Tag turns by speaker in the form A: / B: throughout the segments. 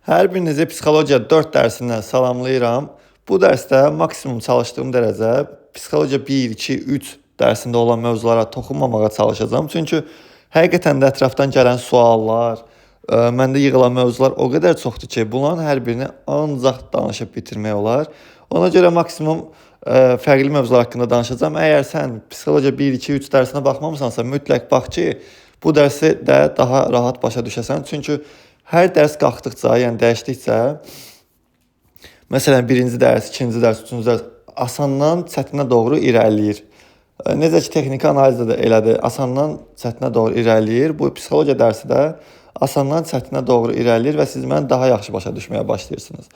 A: Hər birinizi Psixologiya 4 dərsindən salamlayıram. Bu dərsdə maksimum çalışdığım dərəcə Psixologiya 1, 2, 3 dərsində olan mövzulara toxunmamağa çalışacağam. Çünki həqiqətən də ətrafdan gələn suallar, məndə yığılan mövzular o qədər çoxdur ki, bunların hər birini ancaq danışıb bitirmək olar. Ona görə maksimum fərqli mövzular haqqında danışacağam. Əgər sən Psixologiya 1, 2, 3 dərsinə baxmamısansa, mütləq bax ki, bu dərsi də daha rahat başa düşəsən. Çünki hər dərs qalxdıqca, yəni dəyişdikcə, məsələn, birinci dərs, ikinci dərs, üçüncü dərs asandan çətinə doğru irəliləyir. Necə ki, texniki analizdə də elədir, asandan çətinə doğru irəliləyir. Bu psixologiya dərsi də asandan çətinə doğru irəliləyir və siz məni daha yaxşı başa düşməyə başlayırsınız.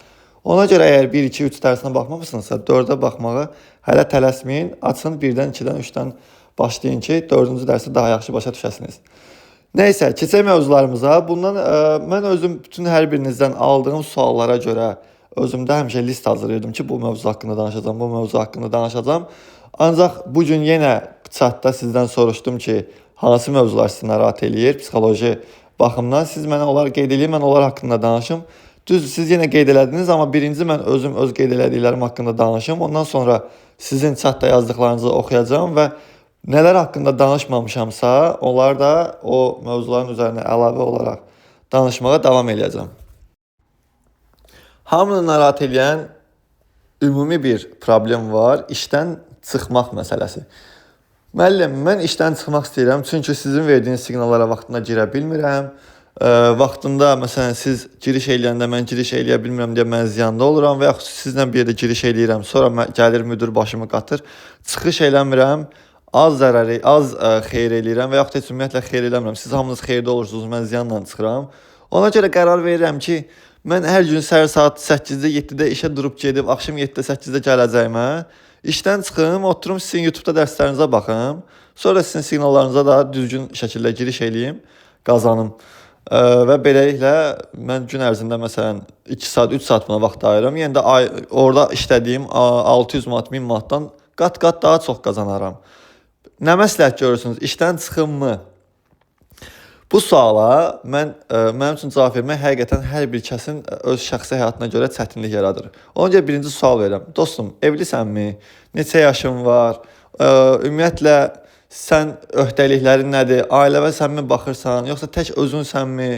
A: Ona görə əgər 1, 2, 3 dərsinə baxmamısınızsa, 4-ə baxmağa hələ tələsməyin. Açın 1-dən, 2-dən, 3-dən başlayın ki, 4-cü dərsi daha yaxşı başa düşəsiniz. Neysə, keçək mövzularımıza. Bundan mən özüm bütün hər birinizdən aldığım suallara görə özümdə həmişə list hazırlayırdım ki, bu mövzu haqqında danışacağam, bu mövzu haqqında danışacağam. Ancaq bu gün yenə chatda sizdən soruşdum ki, hansı mövzular sizi narahat eləyir psixoloji baxımdan. Siz mənə onlar qeyd eləyin, mən onlar haqqında danışım. Düzdür, siz yenə qeyd elədiniz, amma birinci mən özüm öz qeyd elədiklərim haqqında danışım. Ondan sonra sizin chatda yazdıqlarınızı oxuyacağam və nələr haqqında danışmamışamsa, onlar da o mövzuların üzərinə əlavə olaraq danışmağa davam eləyəcəm. Hamını narahat eləyən ümumi bir problem var, işdən çıxmaq məsələsi. Müəllim, mən işdən çıxmaq istəyirəm, çünki sizin verdiyiniz siqnallara vaxtında girə bilmirəm. Vaxtında, məsələn, siz giriş eləyəndə mən giriş eləyə bilmirəm deyə mən ziyanda oluram və yaxud sizlə bir yerdə giriş eləyirəm, sonra gəlir müdür başımı qatır, çıxış eləmirəm, az zərəri, az xeyir eləyirəm və yaxud heç ümumiyyətlə xeyir eləmirəm. Siz hamınız xeyirdə olursunuz, mən ziyanla çıxıram. Ona görə qərar verirəm ki, mən hər gün səhər saat 8-də, 7-də işə durub gedib, axşam 7-də, 8-də gələcəyimə, işdən çıxım, oturum sizin YouTube-da dərslərinizə baxım, sonra sizin siqnallarınıza da düzgün şəkildə giriş eləyim, qazanım. Və beləliklə mən gün ərzində məsələn 2 saat, 3 saat buna vaxt ayırıram. Yəni də orada işlədiyim 600 manat, 1000 manatdan qat-qat daha çox qazanaram. Nə məsləhət görürsünüz? İşdən çıxımmı? Bu suala mənim üçün cavab vermək həqiqətən hər bir kəsin öz şəxsi həyatına görə çətinlik yaradır. Ona görə birinci sual verirəm. Dostum, evlisənmi? Neçə yaşın var? Ümumiyyətlə sən öhdəliklərin nədir? Ailəvə sən mi baxırsan, yoxsa tək özünsənmi?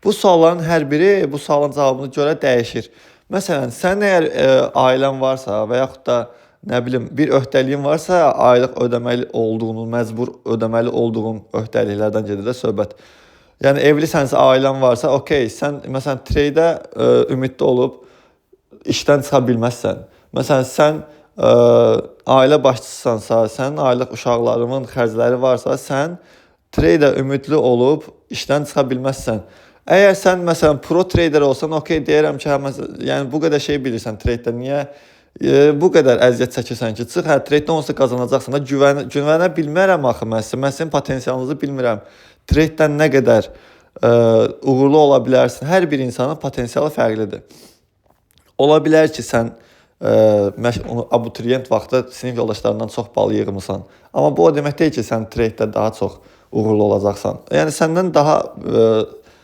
A: Bu sualların hər biri bu sualın cavabına görə dəyişir. Məsələn, sən əgər ailən varsa və yaxud da nə bilim, bir öhdəliyin varsa, aylıq ödəməli olduğunu, məcbur ödəməli olduğun öhdəliklərdən gedir də söhbət. Yəni evlisənsə, ailən varsa, okey, sən məsələn treydə ümidli olub işdən çıxa bilməzsən. Məsələn, sən ailə başçısısansa, sənin aylıq uşaqlarının xərcləri varsa, sən treydə ümidli olub işdən çıxa bilməzsən. Əgər sən məsələn pro trader olsan, okey, deyirəm ki, hə, məsələn, yəni bu qədər şey bilirsən treydə, niyə bu qədər əziyyət çəkirsən ki, çıx, hə, treydə onsuz da qazanacaqsan da, güvənə bilmərəm axı mən sizə, mən sizin potensialınızı bilmirəm. Treydən nə qədər uğurlu ola bilərsin, hər bir insanın potensialı fərqlidir. Ola bilər ki, sən abituriyent vaxtı sinif yoldaşlarından çox bal yığmısan. Amma bu o demək deyil ki, sən treydə daha çox uğurlu olacaqsan. Yəni səndən daha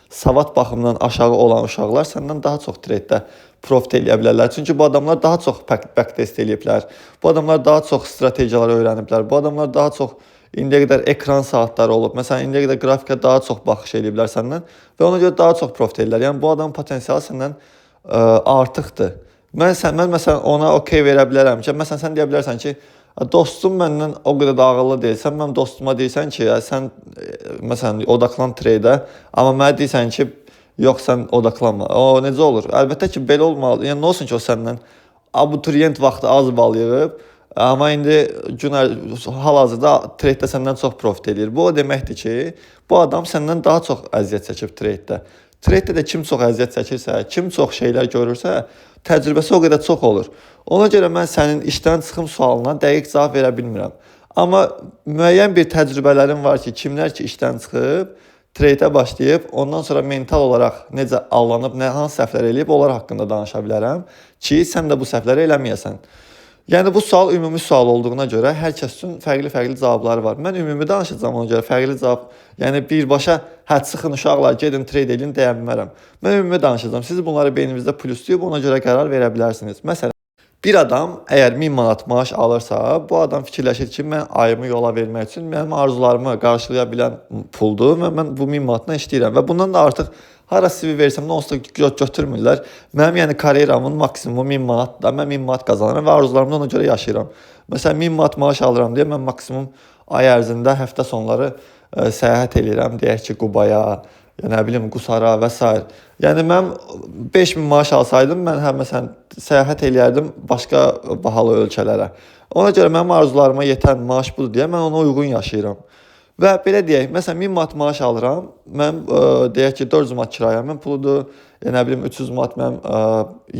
A: savad baxımından aşağı olan uşaqlar səndən daha çox treydə profit eləyə bilərlər. Çünki bu adamlar daha çox backtest eləyiblər. Bu adamlar daha çox strategiyalar öyrəniblər. Bu adamlar daha çox indiyə qədər ekran saatları olub. Məsələn, indiyə qədər qrafikə daha çox baxış eləyiblər səndən və ona görə daha çox profit eləyirlər. Yəni bu adamın potensialı səndən artıqdır. Mən məsələn ona okey verə bilərəm ki, məsələn sən deyə bilərsən ki, dostum məndən o qədər də ağıllı deyil. Sən mənim dostuma deyirsən ki, sən məsələn odaqlan treydə, amma mənə deyirsən ki, yox sən odaqlanma. O necə olur? Əlbəttə ki, belə olmalı. Yəni nə olsun ki, o səndən abituriyent vaxtı az bal yığıb, amma indi hal-hazırda treydə səndən çox profit eləyir. Bu o deməkdir ki, bu adam səndən daha çox əziyyət çəkib treydə. Treydə də kim çox əziyyət çəkirsə, kim çox şeylər görürsə, təcrübəsi o qədər çox olur. Ona görə mən sənin işdən çıxım sualına dəqiq cavab verə bilmirəm. Amma müəyyən bir təcrübələrim var ki, kimlər ki işdən çıxıb, treydə başlayıb, ondan sonra mental olaraq necə allanıb, hansı səhvlər eləyib, onlar haqqında danışa bilərəm ki, sən də bu səhvləri eləməyəsən. Yəni bu sual ümumi sual olduğuna görə hər kəs üçün fərqli-fərqli cavabları var. Mən ümumi danışacağam, ona görə fərqli cavab, yəni birbaşa hə çıxın uşaqlar, gedin trade edin deyə bilmərəm. Mən ümumi danışacağam. Siz bunları beyninizdə pluslayıb ona görə qərar verə bilərsiniz. Məsələn, bir adam əgər 1000 manat maaş alırsa, bu adam fikirləşir ki, mən ayımı yola vermək üçün mənim arzularımı qarşılaya bilən puldur və mən bu 1000 manatla işləyirəm və bundan da artıq hara CV versəm nə olsa götürmürlər. Mənim yəni karyeramın maksimumu 1000 manatdır. Mən 1000 manat qazanıram və arzularımı ona görə yaşayıram. Məsələn, 1000 manat maaş alıram deyə mən maksimum ay ərzində həftə sonları səyahət eləyirəm, deyək ki, Qubaya, ya nə bilim, Qusara və s. Yəni mən 5000 maaş alsaydım, mən hə məsələn səyahət eləyərdim başqa bahalı ölkələrə. Ona görə mənim arzularıma yetən maaş budur deyə mən ona uyğun yaşayıram. Və belə deyək, məsələn 1000 manat maaş alıram, mənim deyək ki 400 manat kirayəmin puludur, ya nə bilim 300 manat mənim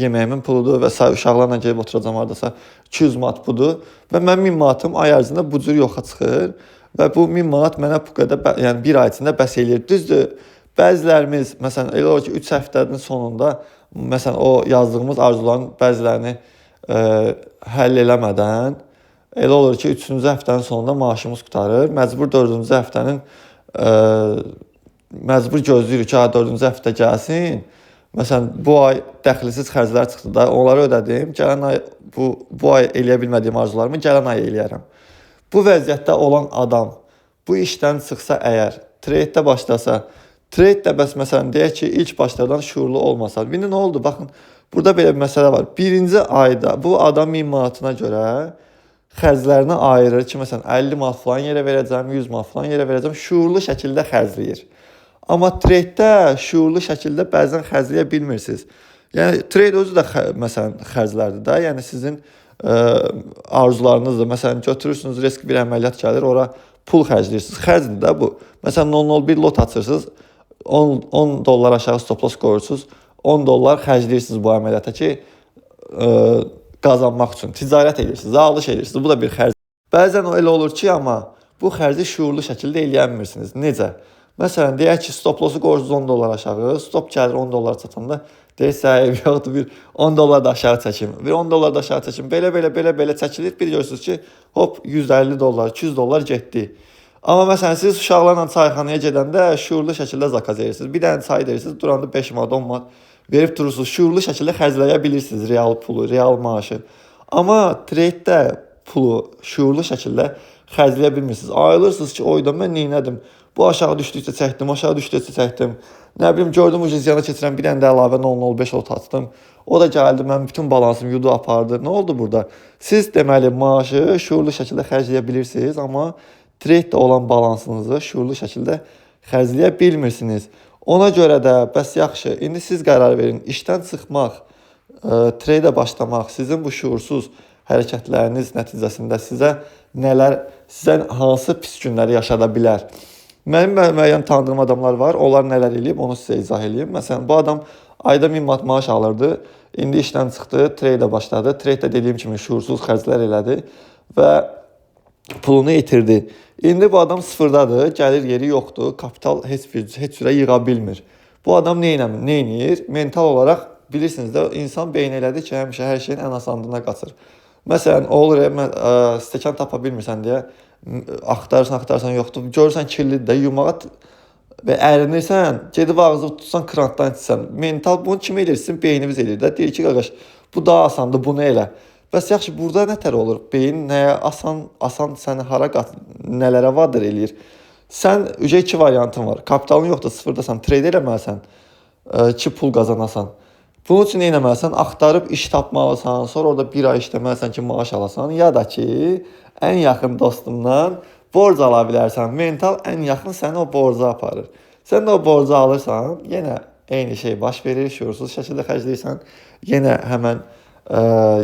A: yeməyimin puludur və s. Uşaqlarla gedib oturacam hardasa 200 manat budur və mənim 1000 manatım ay ərzində bu cür yoxa çıxır və bu 1000 manat mənə bu qədər, yəni bir ay içində bəs eləyir. Düzdür, bəzilərimiz məsələn elə olur ki 3 həftənin sonunda məsələn o yazdığımız arzuların bəzilərini həll eləmədən elə olur ki, 3-cü həftənin sonunda maaşımız qurtarır. Məcbur 4-cü həftənin məcbur gözləyirik ki, 4-cü həftə gəlsin. Məsələn, bu ay dəxilsiz xərclər çıxdı da, onları ödədim. Gələn ay bu ay eləyə bilmədiyim arzularımı gələn ay eləyərəm. Bu vəziyyətdə olan adam bu işdən çıxsa əgər, trade-də başlasa, trade-də bəs məsələn deyək ki, ilk başlardan şuurlu olmasa. İndi nə oldu? Baxın, burada belə bir məsələ var. Birinci ayda bu adam 1000 manatına görə xərclərini ayırır ki, məsələn 50 manat falan yerə verəcəm, 100 manat falan yerə verəcəm, şuurlu şəkildə xərcləyir. Amma trade-də şuurlu şəkildə bəzən xərcləyə bilmirsiniz. Yəni trade özü də məsələn xərclərdir də, yəni sizin arzularınızdır. Məsələn götürürsünüz, risk bir əməliyyat gəlir, ora pul xərcləyirsiniz. Xərcdir də bu. Məsələn 0.01 lot açırsınız, 10 dollar aşağı stop loss qoyursunuz, 10 dollar xərcləyirsiniz bu əməliyyata ki, qazanmaq üçün ticarət edirsiniz, alış edirsiniz. Bu da bir xərc. Bəzən o elə olur ki, amma bu xərci şuurlu şəkildə eləyənmirsiniz. Necə? Məsələn, deyək ki, stop lossu qoyursunuz 10 dollar aşağı, stop gəlir 10 dollar çatanda, deyirsə, eyb yoxdur, bir 10 dollar da aşağı çəkim, bir 10 dollar da aşağı çəkim, belə çəkilir. Bir görürsünüz ki, hop 150 dollar, 200 dollar getdi. Amma məsələn, siz uşaqlarla çayxanaya gedəndə şuurlu şəkildə zakaz edirsiniz. Bir dənə çay deyirsiniz, duranda 5 manat, 10 manat verib durursunuz. Şuurlu şəkildə xərcləyə bilirsiniz real pulu, real maaşı. Amma trade-də pulu şuurlu şəkildə xərcləyə bilmirsiniz. Ayılırsınız ki, oyda mən neynədim? Bu aşağı düşdükcə çəkdim, aşağı düşdükcə çəkdim. Nə bilim, gördüm ucu ziyana keçirən bir dənə də əlavə 0.05 lot atdım. O da gəldi, mənim bütün balansım yudu apardı. Nə oldu burada? Siz deməli maaşı şuurlu şəkildə xərcləyə bilirsiniz, amma trade-də olan balansınızı şuurlu şəkildə xərcləyə bilmirsiniz. Ona görə də bəs yaxşı, indi siz qərar verin. İşdən çıxmaq, trade-ə başlamaq sizin bu şuursuz hərəkətləriniz nəticəsində sizə nələr, sizə hansı pis günləri yaşada bilər? Mənim müəyyən tanıdığım adamlar var. Onlar nələr eləyib, onu sizə izah eləyim. Məsələn, bu adam ayda 1000 manat maaş alırdı. İndi işdən çıxdı, trade-ə başladı. Trade-də dediyim kimi şuursuz xərclər elədi və pulunu itirdi. İndi bu adam sıfırdadır, gəlir yeri yoxdur, kapital heç cürə yığa bilmir. Bu adam nə eləyir? Mental olaraq bilirsiniz də, insan beyni elədir ki, həmişə hər şeyin ən asandına qaçır. Məsələn, olur, stəkan tapa bilmirsən deyə axtarırsan, yoxdur. Görürsən kirlidir də, yumağa və ərinirsən, gedib ağzı tutsan, krantdan içsən. Mental bunu kim eləyir? Sizin beyniniz eləyir də. Deyir ki, qardaş, bu daha asandır, bunu elə. Bəs yaxşı, burada nə tər olur? Beyin nəyə asan səni hara qat, nələrə vadır eləyir? Sən ücə iki variantın var. Kapitalın yoxdur, sıfırdasan, trade eləməlisən ki, pul qazanasan. Bunun üçün nə eləməlisən? Axtarıb iş tapmalısan, sonra orada bir ay işləməlisən ki, maaş alasan, ya da ki, ən yaxın dostundan borc ala bilərsən. Mental ən yaxın səni o borca aparır. Sən də o borcu alırsan, yenə eyni şey baş verir, şuursuz şəkildə xərcləyirsən, yenə həmən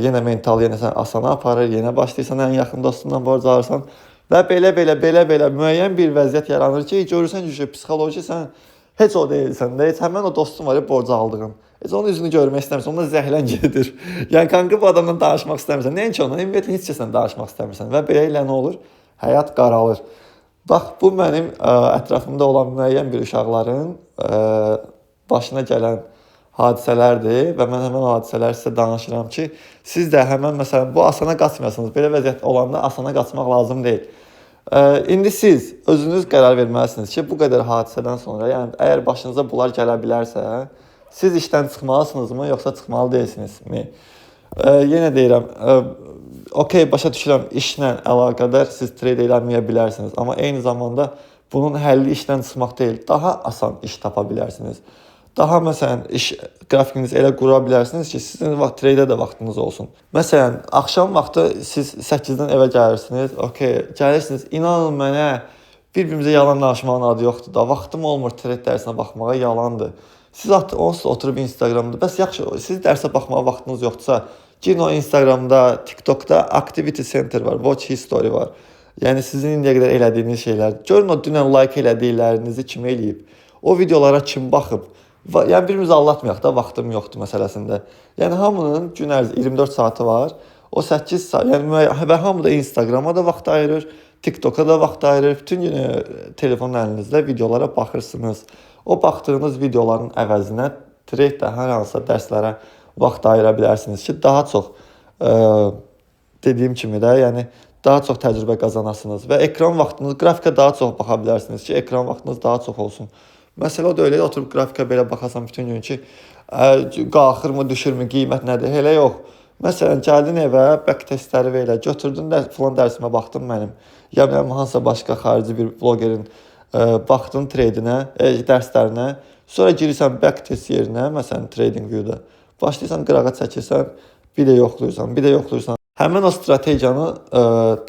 A: yenə mental, yenə sən asana aparır, yenə başlayırsan ən yaxın dostundan borc alırsan və belə müəyyən bir vəziyyət yaranır ki, görürsən ki, psixoloji sən heç o deyilsən də, heç həmən o dostun var ya borcu aldığın. Heç onun üzünü görmək istəmirsən, ondan zəhlən gedir. Yəni kanka bu adamdan danışmaq istəmirsən. Nəinki ondan, ümumiyyətlə heç kəslə danışmaq istəmirsən və belə ilə nə olur? Həyat qaralır. Bax, bu mənim ətrafımda olan müəyyən bir uşaqların başına gələn hadisələrdir və mən həmin hadisələri sizə danışıram ki, siz də həmən məsələn bu asana qaçmayasınız. Belə vəziyyət olanda asana qaçmaq lazım deyil. İndi siz özünüz qərar verməlisiniz ki, bu qədər hadisədən sonra, yəni əgər başınıza bunlar gələ bilərsə, siz işdən çıxmalısınızmı, yoxsa çıxmalı deyilsinizmi? Yenə deyirəm, okey, başa düşürəm, işlə əlaqədar siz trade eləməyə bilərsiniz, amma eyni zamanda bunun həlli işdən çıxmaq deyil, daha asan iş tapa bilərsiniz. Daha məsələn iş qrafikinizi elə qura bilərsiniz ki, sizin vaxt treydə də vaxtınız olsun. Məsələn, axşam vaxtı siz 8-dən evə gəlirsiniz, okey, gəlirsiniz, inanın mənə, bir-birimizə yalan danışmağın adı yoxdur da, vaxtım olmur trade dərsinə baxmağa, yalandır. Siz onsuz oturub Instagramda, bəs yaxşı, siz dərsə baxmağa vaxtınız yoxdursa, girin o Instagramda, TikTokda Activity Center var, Watch History var. Yəni sizin indiyə qədər elədiyiniz şeylər. Görün o dünən like elədiklərinizi kim eləyib, o videolara kim baxıb. Yəni birimizi aldatmayaq da, vaxtım yoxdur məsələsində. Yəni hamının gün ərzində 24 saatı var. O 8 saat, yəni və hamı da Instagrama da vaxt ayırır, TikToka da vaxt ayırır. Bütün günü telefonun əlinizdə videolara baxırsınız. O baxdığınız videoların əvəzinə trade-də hər hansısa dərslərə vaxt ayıra bilərsiniz ki, daha çox dediyim kimi də, yəni daha çox təcrübə qazanasınız və ekran vaxtınız, qrafikə daha çox baxa bilərsiniz ki, ekran vaxtınız daha çox olsun. Məsələ o da elə, oturub qrafikə belə baxasan bütün gün ki, qalxırmı, düşürmü, qiymət nədir? Elə yox. Məsələn, gəldin evə, backtestləri və elə götürdün də filan dərsimə baxdın mənim. Ya mənim hansısa başqa xarici bir blogerin baxdın treydinə, dərslərinə. Sonra girirsən backtest yerinə, məsələn, TradingView-da. Başlayırsan qırağa çəkirsən, bir də yoxlayırsan, bir də yoxlayırsan. Həmin o strategiyanı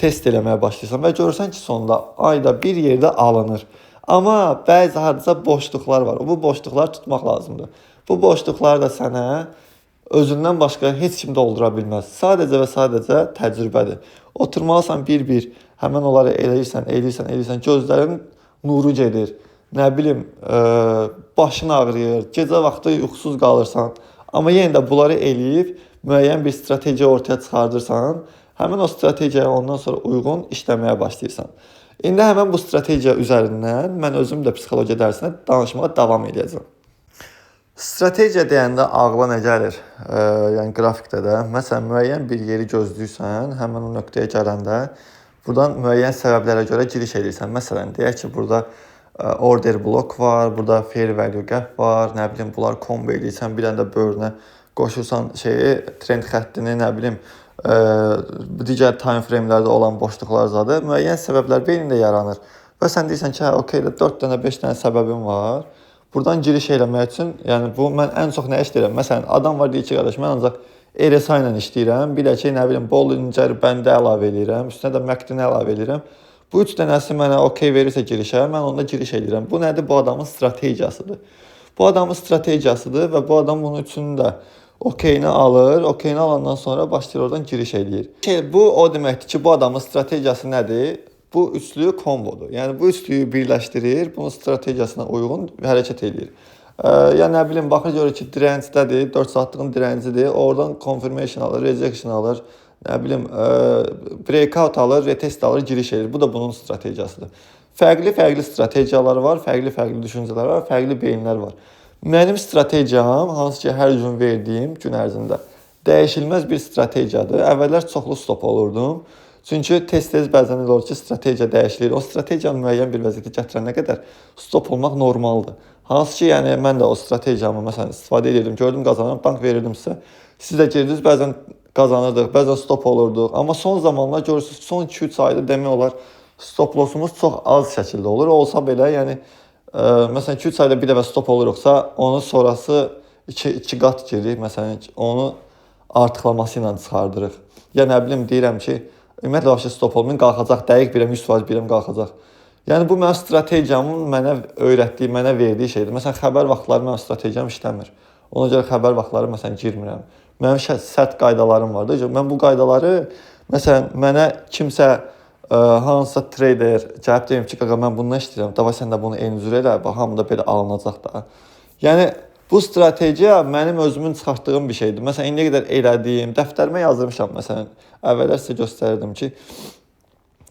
A: test eləməyə başlayırsan və görürsən ki, sonda ayda bir yerdə alınır. Amma bəzi hardasa boşluqlar var. Bu boşluqları tutmaq lazımdır. Bu boşluqları da sənə özündən başqa heç kim doldura bilməz. Sadəcə və sadəcə təcrübədir. Oturmalısan bir-bir, həmən onları eləyirsən, eləyirsən, eləyirsən, gözlərin nuru gedir. Nə bilim, başın ağrıyır, gecə vaxtı yuxusuz qalırsan. Amma yenə də bunları eləyib müəyyən bir strategiya ortaya çıxardırsan, həmin o strategiyaya ondan sonra uyğun işləməyə başlayırsan. İndi həmən bu strategiya üzərindən mən özüm də psixologiya dərsində danışmağa davam edəcəm. Strategiya deyəndə ağla nə gəlir? Yəni qrafikdə də, məsələn, müəyyən bir yeri gözləyirsən, həmən o nöqtəyə gələndə buradan müəyyən səbəblərə görə giriş edirsən. Məsələn, deyək ki, burada order block var, burada fair value gap var, nə bilim, bunlar combo edirsən, bir dənə də böyrünə qoşursan şeyi, trend xəttini, nə bilim, digər time framelərdə olan boşluqlar zadı, müəyyən səbəblər beynində yaranır. Və sən deyirsən ki, hə, okey, 4 dənə, 5 dənə səbəbim var. Buradan giriş eləmək üçün, yəni bu mən ən çox nə işləyirəm? Məsələn, adam var deyir ki, qardaş, mən ancaq RSI ilə işləyirəm. Bir də ki, nə bilim, Bollinger bəndə əlavə eləyirəm, üstünə də MACD-ni əlavə eləyirəm. Bu 3 dənəsi mənə okey verirsə girişə, mən onda giriş eləyirəm. Bu nədir? Bu adamın strategiyasıdır. Bu adamın strategiyasıdır və bu adam bunun üçün də okeyini alır. Okeyini alandan sonra başlayır oradan giriş eləyir. Bu o deməkdir ki, bu adamın strategiyası nədir? Bu üçlü kombodur. Yəni bu üçlüyü birləşdirir, bunun strategiyasına uyğun hərəkət eləyir. Ya nə bilim, baxır görür ki, dirəncdədir, 4 saatlığın dirəncidir. Oradan confirmation alır, rejection alır, nə bilim, breakout alır, retest alır, giriş eləyir. Bu da bunun strategiyasıdır. Fərqli-fərqli strategiyalar var, fərqli-fərqli düşüncələr var, fərqli beyinlər var. Mənim strategiyam, hansı ki hər gün verdiyim gün ərzində dəyişilməz bir strategiyadır. Əvvəllər çoxlu stop olurdum. Çünki tez-tez bəzən elə olur ki, strategiya dəyişilir. O strategiyanı müəyyən bir vəziyyətə gətirənə qədər stop olmaq normaldır. Hansı ki, yəni mən də o strategiyamı məsələn istifadə edirdim, gördüm qazanıram, bank verirdim sizə. Siz də girdiniz, bəzən qazanırdıq, bəzən stop olurduq. Amma son zamanlar görürsünüz, son 2-3 ayda demək olar stop lossumuz çox az şəkildə olur. Olsa belə, yəni məsələn 2-3 ayda bir dəfə stop oluruqsa, onun sonrası 2 qat girik, məsələn onu artıqlaması ilə çıxardırıq. Ya nə bilim deyirəm ki, ümumiyyətlə vəbşə stop olmayın, qalxacaq, dəqiq bilirəm, 100% bilirəm qalxacaq. Yəni bu mənim strategiyamın mənə öyrətdiyi, mənə verdiyi şeydir. Məsələn, xəbər vaxtları mənim strategiyam işləmir. Ona görə xəbər vaxtları məsələn girmirəm. Mənim sərt qaydalarım var da. Mən bu qaydaları məsələn mənə kimsə hansısa trader gəlib deyim ki, qaqa mən bundan işləyirəm, davay sən də bunu eyni cür elə, bax hamı da belə alınacaq da. Yəni bu strategiya mənim özümün çıxartdığım bir şeydir. Məsələn, indiyə qədər elədiyim, dəftərimə yazdırmışam məsələn. Əvvəllər sizə göstərirdim ki,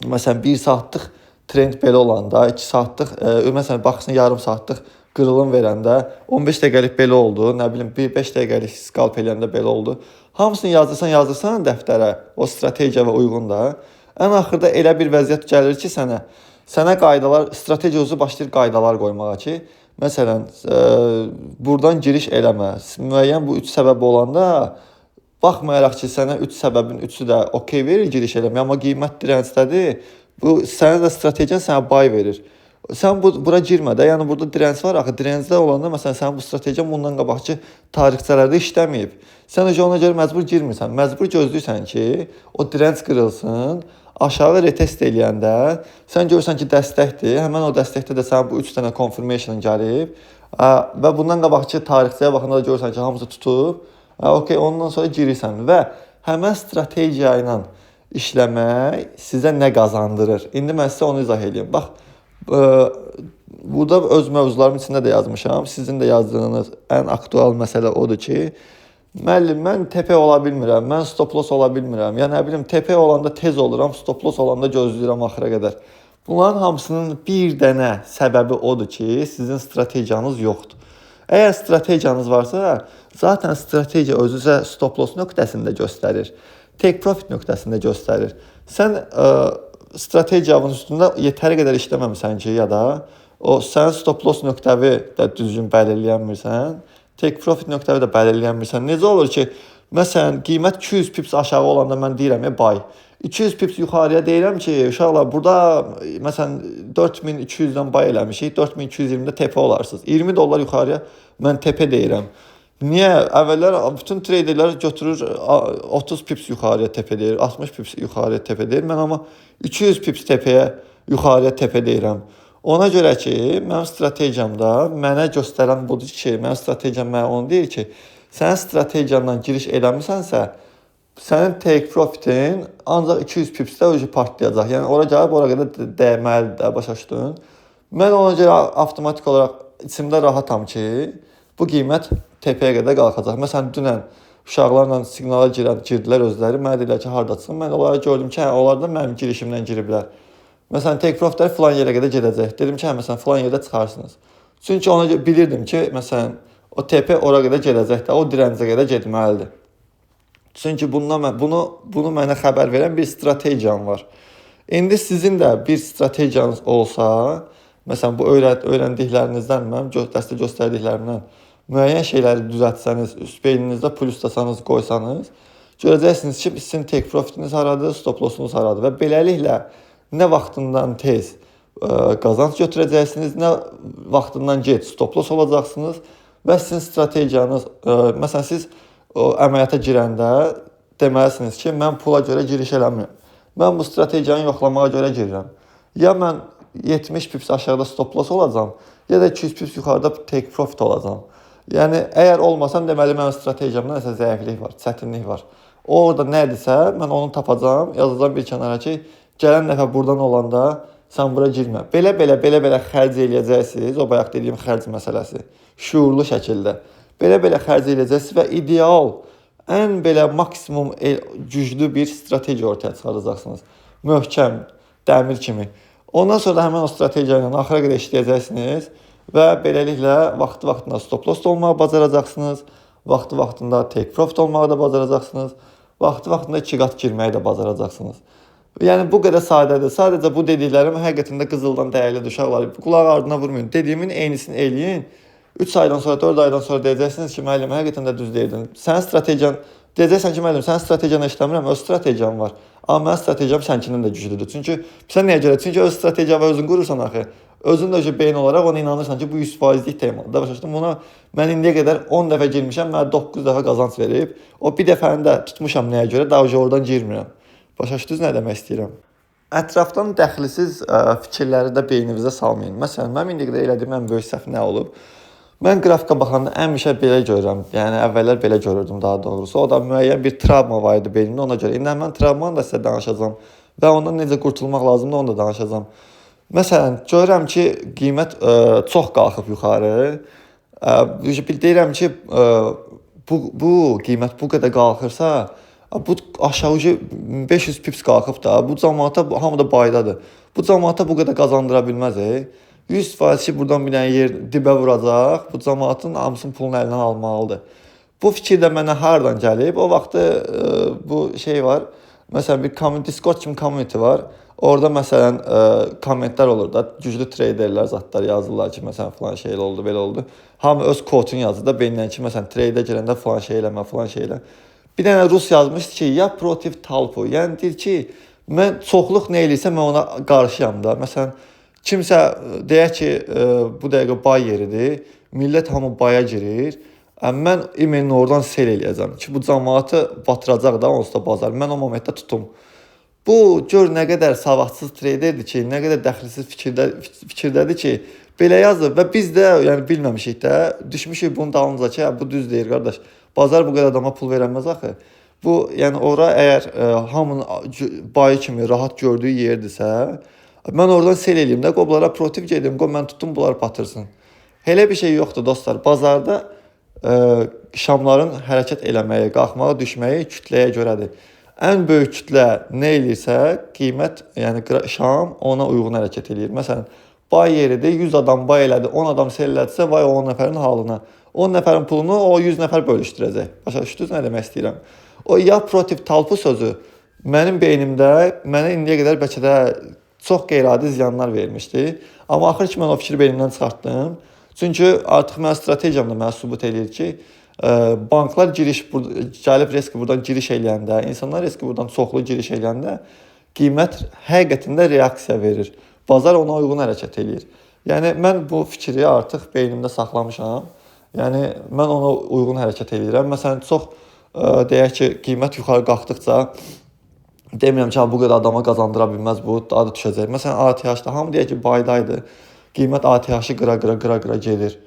A: məsələn 1 saatlıq trend belə olanda, 2 saatlıq, məsələn baxırsan yarım saatlıq qırılım verəndə 15 dəqiqəlik belə oldu, nə bilim 5 dəqiqəlik skalp eləyəndə belə oldu. Hamısını yazdırsan dəftərə, o strategiya və uyğun da. Ən axırda elə bir vəziyyət gəlir ki, sənə qaydalar, strategiya özü başlayır qaydalar qoymağa ki, məsələn, buradan giriş eləmə. Müəyyən bu 3 səbəb olanda baxmayaraq ki, sənə 3 səbəbin üçü də okey verir giriş eləməyə, amma qiymət dirəncdədir. Bu sənə də strategiyan sənə bay verir. Sən bura girmə də, yəni burada dirənc var axı, dirəncdə olanda məsələn sənin bu strategiyan bundan qabaqki tarixçələrdə işləməyib. Sən ona görə məcbur girmirsən, məcbur gözləyirsən ki, o dirənc qırılsın, aşağı retest eləyəndə sən görürsən ki, dəstəkdir, həmən o dəstəkdə də sənin bu 3 dənə confirmation gəlib və bundan qabaqki tarixçəyə baxanda da görürsən ki, hamısı tutub, okey, ondan sonra girirsən və həmən strategiya ilə işləmək sizə nə qazandırır? İndi mən sizə onu izah edeyim. Bax, burada öz mövzularımın içində də yazmışam. Sizin də yazdığınız ən aktual məsələ odur ki, müəllim, mən TP ola bilmirəm, mən stop loss ola bilmirəm. Ya nə bilim, TP olanda tez oluram, stop loss olanda gözləyirəm axıra qədər. Bunların hamısının bir dənə səbəbi odur ki, sizin strategiyanız yoxdur. Əgər strategiyanız varsa, zaten strategiya özü stop loss nöqtəsində göstərir. Take profit nöqtəsində göstərir. Sən strategiyanın üstündə yetəri qədər işləməmisən ki, ya da o sənin stop loss nöqtəvi də düzgün bəlirləyənmirsən, take profit nöqtəvi də bəlirləyənmirsən. Necə olur ki, məsələn, qiymət 200 pips aşağı olanda mən deyirəm, buy. 200 pips yuxarıya deyirəm ki, uşaqlar, burada məsələn 4200-dən buy eləmişik, 4220-də TP olarsınız. 20 dollar yuxarıya mən TP deyirəm. Niyə? Əvvəllər bütün traderlər götürür 30 pips yuxarıya TP deyir, 60 pips yuxarıya TP deyir. Mən amma 200 pips TP-yə yuxarıya TP deyirəm. Ona görə ki, mənim strategiyamda mənə göstərən budur ki, mənim strategiyam mənə onu deyir ki, sən strategiyandan giriş eləmisənsə, sənin take profitin ancaq 200 pipsdə özü partlayacaq. Yəni ora gəlib ora qədər dəyməlidir də, başa düşdün? Mən ona görə avtomatik olaraq içimdə rahatam ki, bu qiymət TP-yə qədər qalxacaq. Məsələn, dünən uşaqlarla siqnala girdilər özləri. Mənə dedilər ki, harda çıxım? Mən onlara gördüm ki, hə, onlar da mənim girişimdən giriblər. Məsələn, take profitlər filan yerə qədər gedəcək. Dedim ki, hə, məsələn, filan yerdə çıxarsınız. Çünki ona görə bilirdim ki, məsələn, o TP ora qədər gedəcək də, o dirəncə qədər getməlidir. Çünki bunu mənə xəbər verən bir strategiyam var. İndi sizin də bir strategiyanız olsa, məsələn, bu öyrəndiklərinizdən, mənim dəstə göstərdiklərimdən müəyyən şeyləri düzəltsəniz, üst beyninizdə pluslasanız, qoysanız, görəcəksiniz ki, sizin take profitiniz haradır, stop lossunuz haradır və beləliklə nə vaxtından tez qazanc götürəcəksiniz, nə vaxtından gec stop loss olacaqsınız və sizin strategiyanız, məsələn, siz o əməliyyata girəndə deməlisiniz ki, mən pula görə giriş eləmirəm. Mən bu strategiyanı yoxlamağa görə girirəm. Ya mən 70 pips aşağıda stop loss olacağam, ya da 200 pips yuxarıda take profit olacağam. Yəni, əgər olmasam, deməli, mənim strategiyamda nəsə zəiflik var, çətinlik var. O orada nədirsə, mən onu tapacağam, yazacağam bir kənara ki, gələn dəfə buradan olanda sən bura girmə. Belə-belə xərc eləyəcəksiniz, o bayaq dediyim xərc məsələsi, şuurlu şəkildə. Belə-belə xərc eləyəcəksiniz və ideal, ən belə maksimum güclü bir strategiya ortaya çıxaracaqsınız. Möhkəm, dəmir kimi. Ondan sonra da həmən o strategiya ilə axıra qədər işləyəcəksiniz və beləliklə vaxtı-vaxtında stop loss olmağı bacaracaqsınız, vaxtı-vaxtında take profit olmağı da bacaracaqsınız, vaxtı-vaxtında 2 qat girməyi də bacaracaqsınız. Yəni bu qədər sadədir. Sadəcə bu dediklərim həqiqətən də qızıldan dəyərlidir uşaqlar. Qulaq ardına vurmayın. Dediyimin eynisini eləyin. 3 aydan sonra, 4 aydan sonra deyəcəksiniz ki, müəllim, həqiqətən də düz deyirdin. Sənin strategiyan, deyəcəksən ki, müəllim, sənin strategiyanla işləmirəm, öz strategiyam var. Amma mənim strategiyam sənkindən də güclüdür. Çünki sən nəyə görə? Çünki öz strategiyanı özün qurursan axı. Özün də özü beyin olaraq ona inanırsan ki, bu 100%lik temadır. Başa düşdün? Buna mən indiyə qədər 10 dəfə girmişəm, mənə 9 dəfə qazanc verib. O bir dəfəni də tutmuşam nəyə görə, daha oradan girmirəm. Başa düşdünüz nə demək istəyirəm? Ətrafdan dəxilsiz fikirləri də beyninizə salmayın. Məsələn, mənim indiyə qədər elədiyim ən böyük səhv nə olub? Mən qrafika baxanda həmişə belə görürəm. Yəni əvvəllər belə görürdüm daha doğrusu. O da müəyyən bir travma var idi beynimdə ona görə. İndi mən travmanı da sizə danışacağam və ondan necə qurtulmaq lazımdır onu da danışacağam. Məsələn, görürəm ki, qiymət çox qalxıb yuxarı. Deyirəm ki, bu qiymət bu qədər qalxırsa, bu aşağı 500 pips qalxıb da, bu camaata hamı da baydadır. Bu camaata bu qədər qazandıra bilməz. 100% ki, buradan bir dənə yer dibə vuracaq, bu cəmaatın hamısının pulunu əlindən almalıdır. Bu fikir də mənə hardan gəlib? O vaxtı bu şey var, məsələn, bir Discord kimi community var. Orada məsələn, kommentlər olur da, güclü traderlər, zatlar yazırlar ki, məsələn, filan şey oldu, belə oldu. Hamı öz kodunu yazır da, beyninlə ki, məsələn, tradeə girəndə filan şey eləmə, filan şey elə. Bir dənə rus yazmışdı ki, ya protiv talpu, yəni deyir ki, mən çoxluq nə eləyirsə, mən ona qarşıyam da. Məsələn, kimsə deyək ki, bu dəqiqə bay yeridir, millət hamı baya girir. Mən imenini oradan sel eləyəcəm ki, bu cəmaatı batıracaq da onsuz da bazar. Mən o momentdə tutum. Bu, gör nə qədər savadsız traderdir ki, nə qədər dəxilsiz fikirdədir ki, belə yazır və biz də yəni bilməmişik də, düşmüşük bunun dalınca ki, bu düz deyir qardaş. Bazar bu qədər adama pul verəməz axı. Bu, yəni ora əgər hamının bayı kimi rahat gördüyü yerdirsə, mən oradan sel eləyim də, qoy bunlara protiv gedim, qoy mən tutum, bunlar batırsın. Elə bir şey yoxdur dostlar. Bazarda şamların hərəkət eləməyi, qalxmağı, düşməyi kütləyə görədir. Ən böyük kütlə nə eləyirsə, qiymət, yəni şam ona uyğun hərəkət eləyir. Məsələn, bay yeridir, 100 adam bay elədi, 10 adam sel elədisə, vay o 10 nəfərin halına. 10 nəfərin pulunu o 100 nəfər bölüşdürəcək. Başa düşdünüz nə demək istəyirəm? O ya protiv talpu sözü mənim beynimdə mənə indiyə qədər bəlkə də çox qeyri-adi ziyanlar vermişdi. Amma axır ki, mən o fikri beynimdən çıxartdım. Çünki artıq mənim strategiyam da mənə sübut eləyir ki, banklar giriş gəlib riski buradan giriş eləyəndə, insanlar riski buradan çoxlu giriş eləyəndə qiymət həqiqətən də reaksiya verir. Bazar ona uyğun hərəkət eləyir. Yəni mən bu fikri artıq beynimdə saxlamışam. Yəni mən ona uyğun hərəkət eləyirəm. Məsələn, çox deyək ki, qiymət yuxarı qalxdıqca demirəm ki, bu qədər adama qazandıra bilməz bu, daha da düşəcək. Məsələn, ATH-da hamı deyək ki, baydaydı. Qiymət ATH-ı qıra-qıra gedir.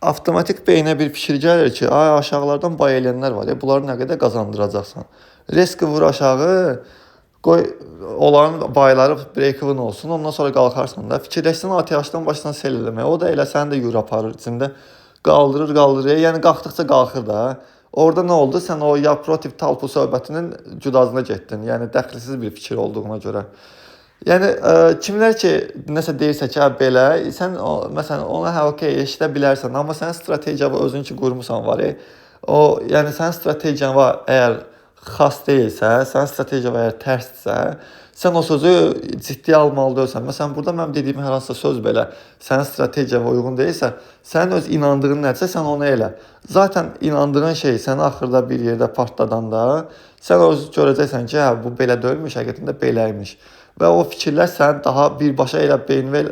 A: Avtomatik beynə bir fikir gəlir ki, ay aşağılardan bay eləyənlər var ya, bunları nə qədər qazandıracaqsan. Riski vur aşağı, qoy onların bayları break-even olsun, ondan sonra qalxarsan da. Fikirləşsən ATH-dan başlasan sel eləməyə, o da elə səni də yürü aparır içində. Qaldırır, qaldırır, yəni qalxdıqca qalxır da. Orada nə oldu? Sən o ya protiv talpu söhbətinin cüdazına getdin. Yəni dəxilsiz bir fikir olduğuna görə. Yəni kimlər ki nəsə deyirsə ki, hə, belə, sən o, məsələn ona hə okey eşidə bilərsən, amma sənin strategiyanı özün ki qurmusan var, o yəni sənin strategiyan var, əgər xas deyilsə, sənin strategiyan əgər tərsdirsə, sən o sözü ciddiyə almalı deyilsən. Məsələn, burada mənim dediyim hər hansısa söz belə sənin strategiyana uyğun deyilsə, sənin öz inandığın nədirsə, sən onu elə. Zaten inandığın şey səni axırda bir yerdə partladanda, sən özü görəcəksən ki, hə, bu belə deyilmiş, həqiqətən də beləymiş. Və o fikirlər sənin daha birbaşa elə beyninə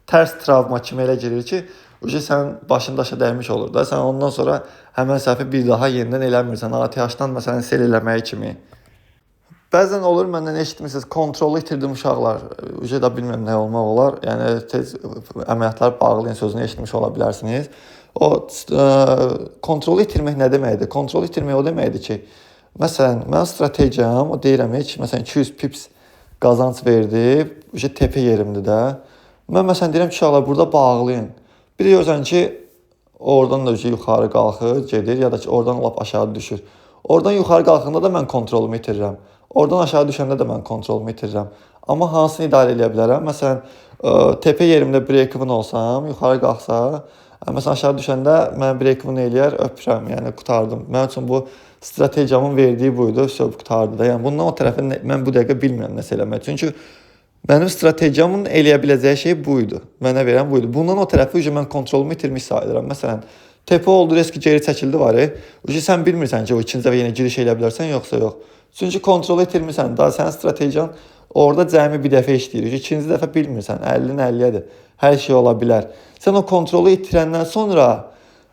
A: tərs travma kimi elə girir ki, o şey sənin başın daşa dəymiş olur da. Sən ondan sonra həmən səhvi bir daha yenidən eləmirsən. ATH-dan məsələn sel eləməyi kimi. Bəzən olur, məndən eşitmişsiniz, kontrolu itirdim uşaqlar. Uca da bilmirəm nə olmaq olar. Yəni tez əməliyyatlar bağlayın sözünü eşitmiş ola bilərsiniz. O kontrolu itirmək nə deməkdir? Kontrolu itirmək o deməkdir ki, məsələn, mənim strategiyam, o deyirəm ki, məsələn 200 pips qazanc verdi, uca tepe yerimdir də. Mən məsələn deyirəm ki, uşaqlar burada bağlayın. Bir də görürsən ki, oradan da yuxarı qalxır, gedir ya da ki, oradan lap aşağı düşür. Oradan yuxarı qalxanda da mən kontrolumu itirirəm. Oradan aşağı düşəndə də mən kontrolumu itirirəm. Amma hansını idarə eləyə bilərəm? Məsələn, tepe yerimdə break-even olsam, yuxarı qalxsa, məsələn aşağı düşəndə mən break-even eləyər, öpürəm, yəni qurtardım. Mənim üçün bu strategiyamın verdiyi buydu, söhbət qurtardı da. Yəni bundan o tərəfə mən bu dəqiqə bilmirəm nəsə eləmək. Çünki mənim strategiyamın eləyə biləcəyi şey buydu. Mənə verən buydu. Bundan o tərəfi mən kontrolumu itirmiş sayılıram. Məsələn, tepe oldu, riski geri çəkildi var. Uca sən bilmirsən ki, o ikinci dəfə yenə giriş eləyə bilərsən, yoxsa yox. Çünki kontrolu itirmirsən. Daha sənin strategiyan orada cəmi bir dəfə işləyir. İkinci dəfə bilmirsən, 50-nin 50-yədir. Hər şey ola bilər. Sən o kontrolu itirəndən sonra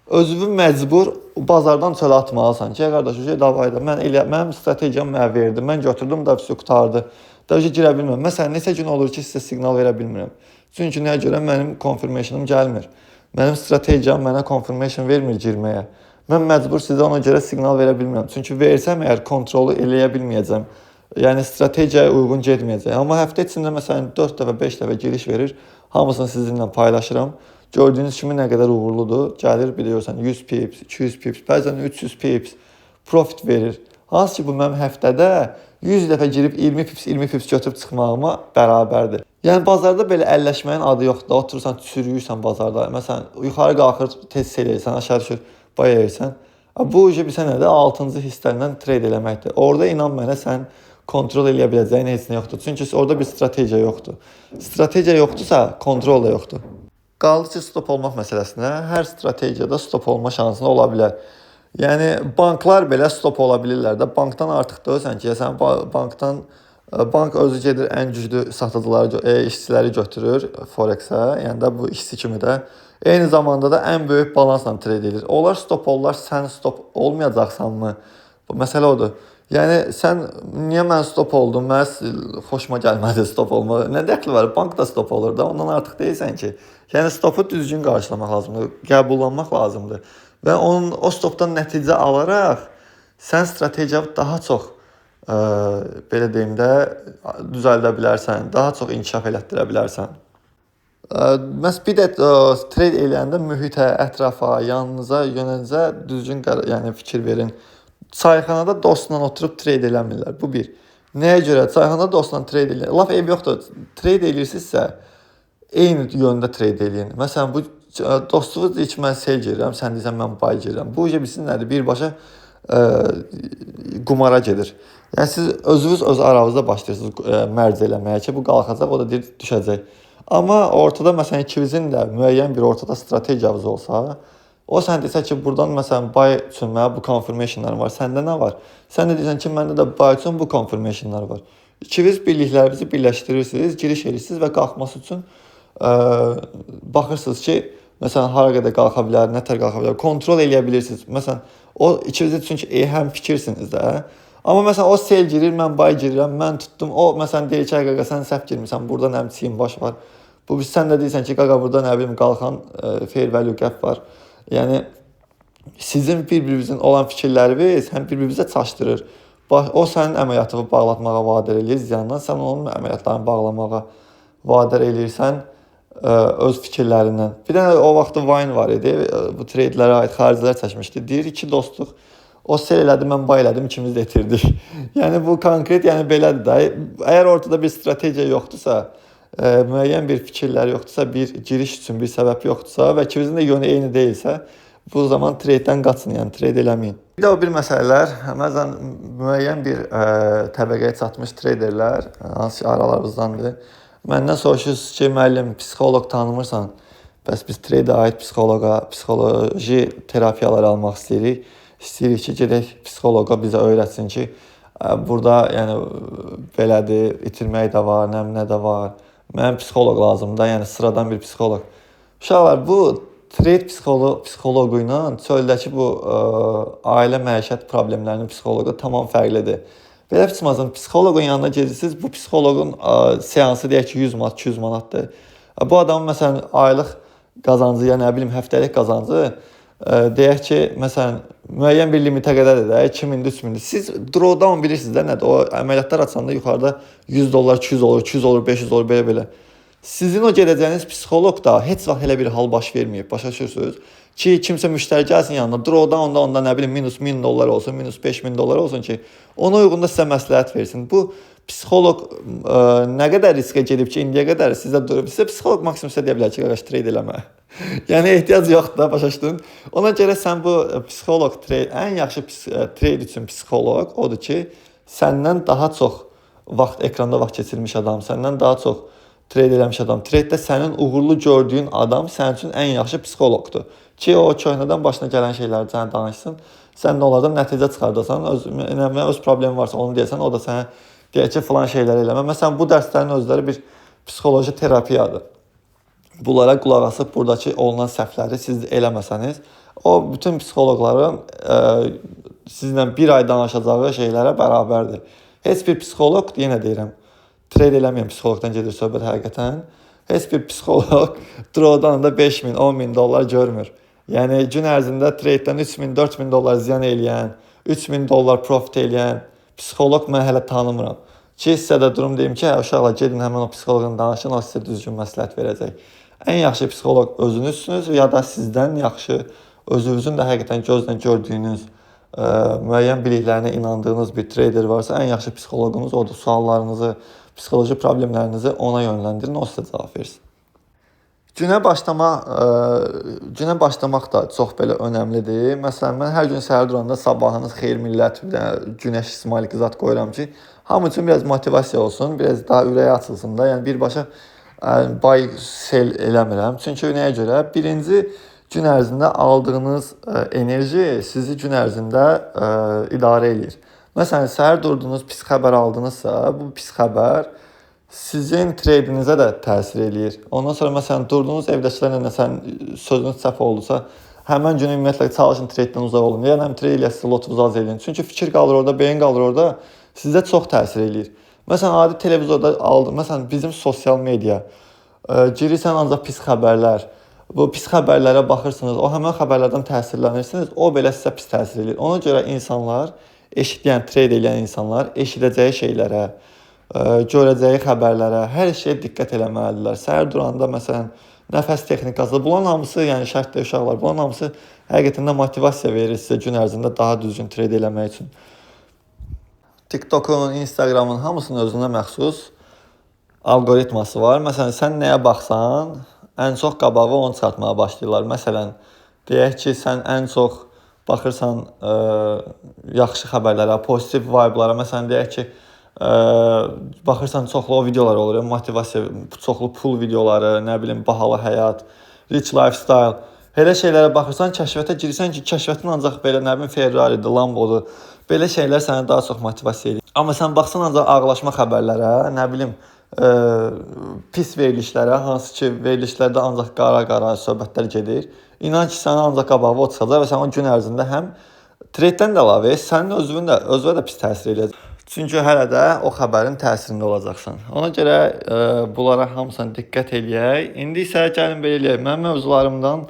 A: özünü məcbur bazardan çölə atmalısan ki, qardaş, o davayda mənim strategiyam mənə verdi, mən götürdüm da vəsə qurtardı. Da girə bilmirəm. Məsələn, neçə gün olur ki, sizə siqnal verə bilmirəm. Çünki nəyə görə mənim confirmationum gəlmir. Mənim strategiyam mənə confirmation vermir girməyə. Mən məcbur sizə ona görə siqnal verə bilmirəm. Çünki versəm əgər kontrolu eləyə bilməyəcəm. Yəni strategiyaya uyğun getməyəcək. Amma həftə içində məsələn 4 dəfə, 5 dəfə giriş verir. Hamısını sizinlə paylaşıram. Gördüyünüz kimi nə qədər uğurludur. Gəlir, biliyorsan 100 pips, 200 pips, bəzən 300 pips profit verir. Hansı ki, bu mənim həftədə 100 dəfə girib 20 pips, 20 pips götürüb çıxmağıma bərabərdir. Yəni bazarda belə əlləşməyin adı yoxdur. Oturursan, çürüyürsən bazarda. Məsələn, yuxarı qalxır, tez sell edirsən, aşağı düşür, buy edirsən. Bu bilirsən nədir? 6-cı hisslərindən trade eləməkdir. Orada inan mənə sən kontrol eləyə biləcəyin heç nə yoxdur. Çünki orada bir strategiya yoxdur. Strategiya yoxdursa, kontrol da yoxdur. Qaldı ki, stop olmaq məsələsinə, hər strategiyada stop olma şansın ola bilər. Yəni banklar belə stop ola bilirlər də. Bankdan artıq deyirsən ki, sən bankdan bank özü gedir ən güclü satıcıları, işçiləri götürür Forex-ə, yəni də bu işçi kimi də. Eyni zamanda da ən böyük balansla trade edir. Onlar stop olurlar, sən stop olmayacaqsanmı? Bu məsələ odur. Yəni sən niyə mən stop oldum? Mənə xoşuma gəlmədi stop olmaq. Nə dəxli var? Bank da stop olur da. Ondan artıq deyilsən ki. Yəni stopu düzgün qarşılamaq lazımdır, qəbullanmaq lazımdır. Və onun o stopdan nəticə alaraq sən strategiyanı daha çox belə deyim də düzəldə bilərsən, daha çox inkişaf elətdirə bilərsən. Məs bir də trade eləyəndə mühitə, ətrafa, yanınıza, yönünüzə düzgün yəni fikir verin. Çayxanada dostla oturub trade eləmirlər. Bu bir. Nəyə görə? Çayxanada dostla trade eləyir. Laf eybi yoxdur. Trade eləyirsinizsə eyni yöndə trade eləyin. Məsələn, bu dostunuz deyir ki, mən sell girirəm, sən deyirsən mən buy girirəm. Bu bilirsin nədir? Birbaşa qumara gedir. Yəni siz özünüz öz aranızda başlayırsınız mərc eləməyə ki, bu qalxacaq, o da deyir düşəcək. Amma ortada məsələn ikinizin də müəyyən bir ortada strategiyanız olsa, o sən desə ki, buradan məsələn buy üçün mənə bu confirmationlar var, səndə nə var? Sən də deyirsən ki, məndə də buy üçün bu confirmationlar var. İkiniz birliklərinizi birləşdirirsiniz, giriş edirsiniz və qalxması üçün baxırsınız ki, məsələn hara qədər qalxa bilər, nə tər qalxa bilər, kontrol eləyə bilirsiniz. Məsələn, o ikiniz çünki həm fikirsiniz də. Amma məsələn o sell girir, mən buy girirəm, mən tutdum. O məsələn deyir ki, qaqa sən səhv girmisən, burada nə bilim baş var. Bu sən də deyirsən ki, qaqa burada nə bilim qalxan fair value gap var. Yəni sizin bir-birinizin olan fikirləriniz həm bir-birinizə çaşdırır. O sənin əməliyyatını bağlatmağa vadar eləyir ziyandan, sən onun əməliyyatlarını bağlamağa vadar eləyirsən öz fikirlərindən. Bir dənə o vaxtı Vine var idi. Bu tradelərə aid xaricilər çəkmişdi. Deyir iki dostluq. O sell elədi, mən buy elədim, ikimiz də itirdik. Yəni bu konkret, yəni belədir də. Əgər ortada bir strategiya yoxdursa, müəyyən bir fikirlər yoxdursa, bir giriş üçün bir səbəb yoxdursa və ikinizin də yönü eyni deyilsə, bu zaman tradedən qaçın, yəni trade eləməyin. Bir də o bir məsələlər, məsələn müəyyən bir təbəqəyə çatmış traderlər, hansı ki aralarımızdandır. Məndən soruşursunuz ki, müəllim, psixoloq tanımırsan? Bəs biz tradeə aid psixoloqa, psixoloji terapiyalar almaq istəyirik. İstəyirik ki, gedək psixoloqa bizə öyrətsin ki, burada yəni belədir, itirmək də var, nə nə də var. Mənə psixoloq lazımdır da, yəni sıradan bir psixoloq. Uşaqlar, bu trade psixoloqu ilə çöldəki bu ailə məişət problemlərinin psixoloqu tamam fərqlidir. Belə çıxmasın, psixoloqun yanına gedirsiniz, bu psixoloqun seansı deyək ki 100 manat, 200 manatdır. Bu adamın məsələn aylıq qazancı ya nə bilim həftəlik qazancı deyək ki, məsələn müəyyən bir limitə qədərdir də, 2000-dir, 3000-dir. Siz drawdown bilirsiniz də nədir? O əməliyyatlar açanda yuxarıda 100 dollar, 200 olur, 200 olur, 500 olur, belə-belə. Sizin o gedəcəyiniz psixoloq da heç vaxt elə bir hal baş verməyib, başa düşürsünüz? Ki, kimsə müştəri gəlsin yanına, drawdown-da onda nə bilim minus 1000 dollar olsun, minus 5000 dollar olsun ki, ona uyğun da sizə məsləhət versin. Bu psixoloq nə qədər riskə gedib ki, indiyə qədər sizə durub. Sizə psixoloq maksimum sizə deyə bilər ki, qardaş trade eləmə. Yəni ehtiyac yoxdur da, başa düşdün? Ona görə sən bu psixoloq trade ən yaxşı trade üçün psixoloq odur ki, səndən daha çox vaxt ekranda vaxt keçirmiş adam, səndən daha çox trade eləmiş adam, tradedə sənin uğurlu gördüyün adam sənin üçün ən yaxşı psixoloqdur. Ki o köhnədən başına gələn şeyləri sənə danışsın, sən də onlardan nəticə çıxardasan, öz problemin varsa onu deyəsən, o da sənə deyər ki, filan şeyləri eləmə. Məsələn, bu dərslərin özləri bir psixoloji terapiyadır. Bunlara qulaq asıb buradakı olunan səhvləri siz eləməsəniz, o bütün psixoloqların sizinlə bir ay danışacağı şeylərə bərabərdir. Heç bir psixoloq, yenə deyirəm, trade eləməyən psixoloqdan gedir söhbət həqiqətən. Heç bir psixoloq drawdown-da 5000, 10000 dollar görmür. Yəni gün ərzində tradedən 3000, 4000 dollar ziyan eləyən, 3000 dollar profit eləyən psixoloq mən hələ tanımıram. Ki sizə də durum deyim ki, hə, uşaqlar gedin həmin o psixoloqla danışın, o sizə düzgün məsləhət verəcək. Ən yaxşı psixoloq özünüzsünüz ya da sizdən yaxşı, özünüzün də həqiqətən gözlə gördüyünüz müəyyən biliklərinə inandığınız bir trader varsa, ən yaxşı psixoloqunuz odur. Suallarınızı, psixoloji problemlərinizi ona yönləndirin, o sizə cavab versin. Günə başlamaq da çox belə önəmlidir. Məsələn, mən hər gün səhər duranda sabahınız xeyir millət, bir dənə günəş smiley zat qoyuram ki, hamı üçün biraz motivasiya olsun, biraz daha ürəyi açılsın da. Yəni birbaşa buy sell eləmirəm. Çünki nəyə görə? Birinci, gün ərzində aldığınız enerji sizi gün ərzində idarə eləyir. Məsələn, səhər durdunuz, pis xəbər aldınızsa, bu pis xəbər sizin treydinizə də təsir eləyir. Ondan sonra məsələn, durdunuz evdəkilərlə nəsə sözünüz səhv oldusa, həmən gün ümumiyyətlə çalışın treyddən uzaq olun. Yəni həm treyd eləyəsiniz, lotunuzu az eləyin. Çünki fikir qalır orada, beyin qalır orada, sizə çox təsir eləyir. Məsələn, adi televizorda aldım, məsələn, bizim sosial media, girirsən ancaq pis xəbərlər. Bu pis xəbərlərə baxırsınız, o həmən xəbərlərdən təsirlənirsiniz, o belə sizə pis təsir eləyir. Ona görə insanlar, eşitləyən, treyd eləyən insanlar eşidəcəyi şeylərə, görəcəyi xəbərlərə, hər şeyə diqqət eləməlidirlər. Səhər duranda məsələn, nəfəs texnikası, bunların hamısı, yəni şərtdə uşaqlar, bunların hamısı həqiqətən də motivasiya verir sizə gün ərzində daha düzgün treyd eləmək üçün. TikTok'un, Instagram'ın hamısının özünə məxsus algoritması var. Məsələn, sən nəyə baxsan, ən çox qabağı onu çıxartmağa başlayırlar. Məsələn, deyək ki, sən ən çox baxırsan yaxşı xəbərlərə, pozitiv vibe'lara. Məsələn, deyək ki, baxırsan çoxlu o videolar olur, motivasiya, çoxlu pul videoları, nə bilim, bahalı həyat, rich lifestyle. Elə şeylərə baxırsan, kəşfiyyata girirsən ki, kəşfiyyatın ancaq belə, nə bilim, Ferrari'dir, Lambo'dur. Belə şeylər sənə daha çox motivasiya eləyir. Amma sən baxsan ancaq ağlaşma xəbərlərə, nə bilim, pis verilişlərə, hansı ki, verilişlərdə ancaq qara-qara söhbətlər gedir. İnan ki, sənə ancaq qabağı o çıxacaq və sən o gün ərzində həm treyddən də əlavə, sənin özünə də pis təsir eləyəcək. Çünki hələ də o xəbərin təsirində olacaqsan. Ona görə bunlara hamısına diqqət eləyək. İndi isə gəlin belə eləyək. Mənim mövzularımdan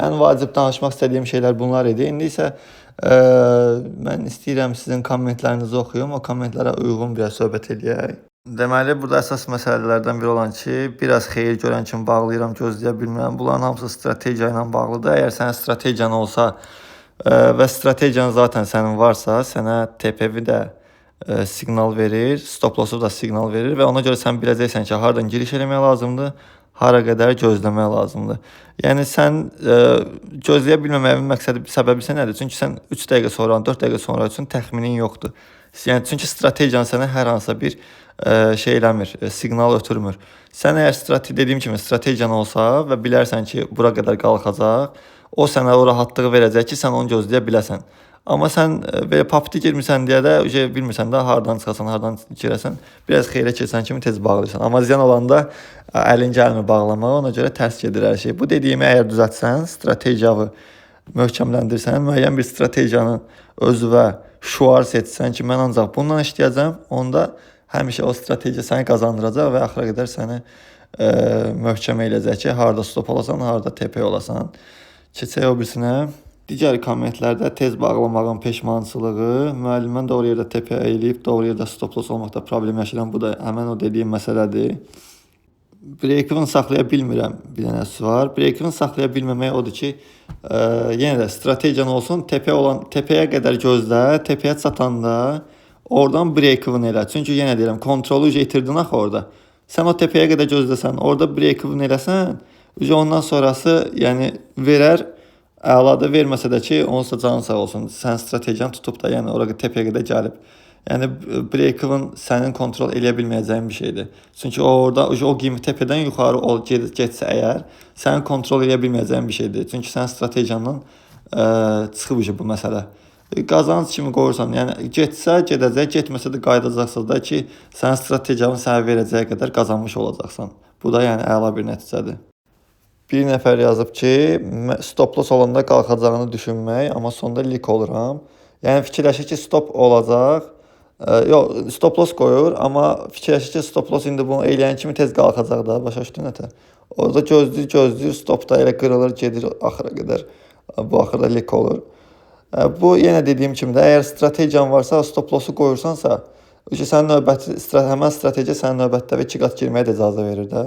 A: ən vacib danışmaq istədiyim şeylər bunlar idi. İndi isə mən istəyirəm sizin kommentlərinizi oxuyum. O kommentlərə uyğun biraz söhbət eləyək. Deməli, burada əsas məsələlərdən biri olan ki, biraz xeyir görən kimi bağlayıram, gözləyə bilmirəm. Bunların hamısı strategiya ilə bağlıdır. Əgər sənin strategiyan olsa və strategiyan zaten sənin varsa, sənə TPV də siqnal verir, stop lossu da siqnal verir və ona görə sən biləcəksən ki, hardan giriş eləmək lazımdır, hara qədər gözləmək lazımdır. Yəni sən gözləyə bilməməyin məqsədi, səbəbi isə nədir? Çünki sən 3 dəqiqə sonra, 4 dəqiqə sonra üçün təxminin yoxdur. Yəni çünki strategiyan sənə hər hansısa bir şey eləmir, siqnal ötürmür. Sən əgər dediyim kimi strategiyan olsa və bilərsən ki, bura qədər qalxacaq, o sənə o rahatlığı verəcək ki, sən onu gözləyə biləsən. Amma sən belə papiti girmirsən deyə də bilmirsən də hardan çıxasan, hardan girəsən. Biraz xeyrə keçən kimi tez bağlayırsan. Amma ziyan olanda əlin gəlmir bağlamağa, ona görə tərs gedir hər şey. Bu dediyimi əgər düzəltsən, strategiyanı möhkəmləndirsən, müəyyən bir strategiyanı özünə şüar seçsən ki, mən ancaq bununla işləyəcəm, onda həmişə o strategiya səni qazandıracaq və axıra qədər səni möhkəm eləyəcək ki, harda stop olasan, harda TP olasan. Keçək o birisinə. Digər kommentlərdə tez bağlamağın peşmançılığı, müəllimən doğru yerdə TP eləyib, doğru yerdə stop loss olmaqda problem yaşayıram. Bu da həmən o dediyim məsələdir. Break-even saxlaya bilmirəm, bir dənəsi var. Break-even saxlaya bilməmək odur ki, yenə də strategiyan olsun, TP-yə qədər gözlə, TP-yə çatanda oradan break-even elə. Çünki yenə deyirəm, kontrolu itirdin axı orada. Sən o TP-yə qədər gözləsən, orada break-even eləsən, ondan sonrası yəni verər. Əladır, verməsə də ki, onsuz da canın sağ olsun. Sən strategiyanı tutub da, yəni oraya təpəyə qədər gəlib. Yəni break-even sənin kontrol eləyə bilməyəcəyin bir şeydir. Çünki orada o qiymət təpədən yuxarı getsə əgər, sənin kontrol eləyə bilməyəcəyin bir şeydir. Çünki sənin strategiyandan çıxıb bu məsələ. Qazanc kimi qoyursan, yəni getsə gedəcək, getməsə də qayıdacaqsan da ki, sənin strategiyanın sənə verəcəyi qədər qazanmış olacaqsan. Bu da yəni əla bir nəticədir. Bir nəfər yazıb ki, stop loss olanda qalxacağını düşünmək, amma sonda lik oluram. Yəni fikirləşir ki, stop olacaq. Yox, stop loss qoyur, amma fikirləşir ki, stop loss indi bunu eləyən kimi tez qalxacaq da, başa düşdün nətər? Orada gözləyir, gözləyir, stop da elə qırılır, gedir axıra qədər. Bu axırda lik olur. Bu yenə dediyim kimi də, əgər strategiyan varsa, stop lossu qoyursansa, sənin növbəti, həmən strategiya sənin növbətdə və 2 qat girməyə də icazə verir də.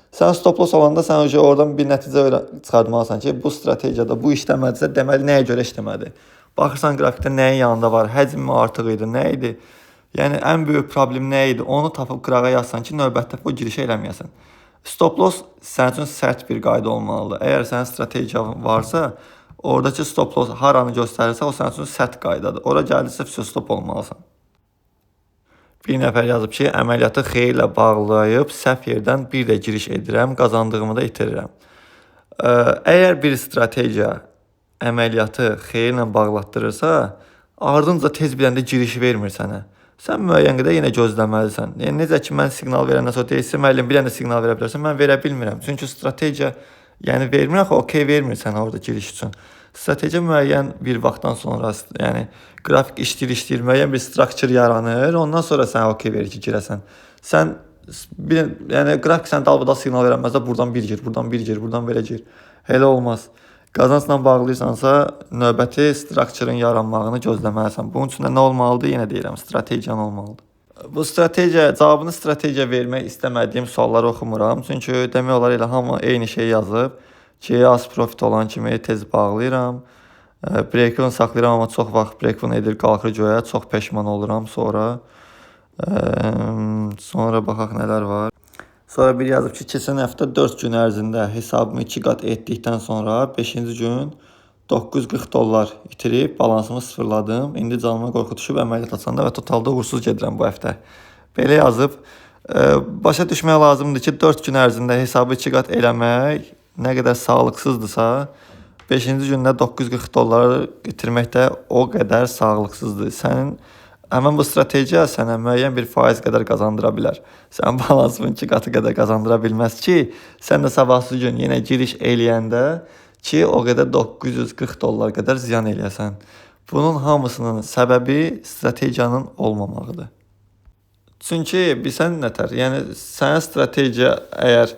A: Sən stop loss olanda sən oradan bir nəticə çıxartmalısan ki, bu strategiyada bu işləmədisə, deməli nəyə görə işləmədi? Baxırsan qrafikdə nəyin yanında var, həcm mi artıq idi, nə idi? Yəni ən böyük problem nə idi? Onu tapıb qırağa yazsan ki, növbəti dəfə o girişə eləməyəsən. Stop loss sənin üçün sərt bir qayda olmalıdır. Əgər sənin strategiyan varsa, oradakı stop loss haranı göstərirsə, o sənin üçün sərt qaydadır. Ora gəldirsə, stop olmalısan. Bir nəfər yazıb ki, əməliyyatı xeyirlə bağlayıb səhv yerdən bir də giriş edirəm, qazandığımı da itirirəm. Əgər bir strategiya əməliyyatı xeyirlə bağlatdırırsa, ardınca tez bir dənə də giriş vermir sənə. Sən müəyyən qədər yenə gözləməlisən. Yəni necə ki mən siqnal verəndən sonra deyirsən, müəllim bir dənə siqnal verə bilərsən, mən verə bilmirəm. Çünki strategiya, yəni vermir axı, okey vermir sənə orada giriş üçün. Strategiya müəyyən bir vaxtdan sonra, yəni qrafik işləyir, müəyyən bir structure yaranır, ondan sonra sənə okey verir ki, girəsən. Sən bir, yəni qrafik sənə dalbadal siqnal verənməz də buradan bir gir, buradan bir gir, buradan belə gir. Elə olmaz. Qazancla bağlayırsansa, növbəti structure-ın yaranmağını gözləməlisən. Bunun üçün də nə olmalıdır? Yenə deyirəm, strategiyan olmalıdır. Bu strategiya, cavabını strategiya vermək istəmədiyim sualları oxumuram. Çünki demək olar elə hamı eyni şeyi yazıb ki, az profit olan kimi tez bağlayıram. Break-even saxlayıram, amma çox vaxt break-even edir, qalxır göyə, çox peşman oluram sonra. Sonra baxaq nələr var. Sonra bir yazıb ki, keçən həftə 4 gün ərzində hesabımı 2 qat etdikdən sonra 5-ci gün 940 dollar itirib balansımı sıfırladım. İndi canıma qorxu düşüb əməliyyat açanda və totalda uğursuz gedirəm bu həftə. Belə yazıb. Başa düşmək lazımdır ki, 4 gün ərzində hesabı 2 qat eləmək nə qədər sağlıqsızdırsa, 5-ci gündə 940 dolları itirmək də o qədər sağlıqsızdır. Sənin həmin bu strategiya sənə müəyyən bir faiz qədər qazandıra bilər. Sən balansının 2 qatı qədər qazandıra bilməz ki, sən də sabahsı gün yenə giriş eləyəndə ki, o qədər 940 dollar qədər ziyan eləyəsən. Bunun hamısının səbəbi strategiyanın olmamağıdır. Çünki bilsən nətər, yəni sənin strategiya əgər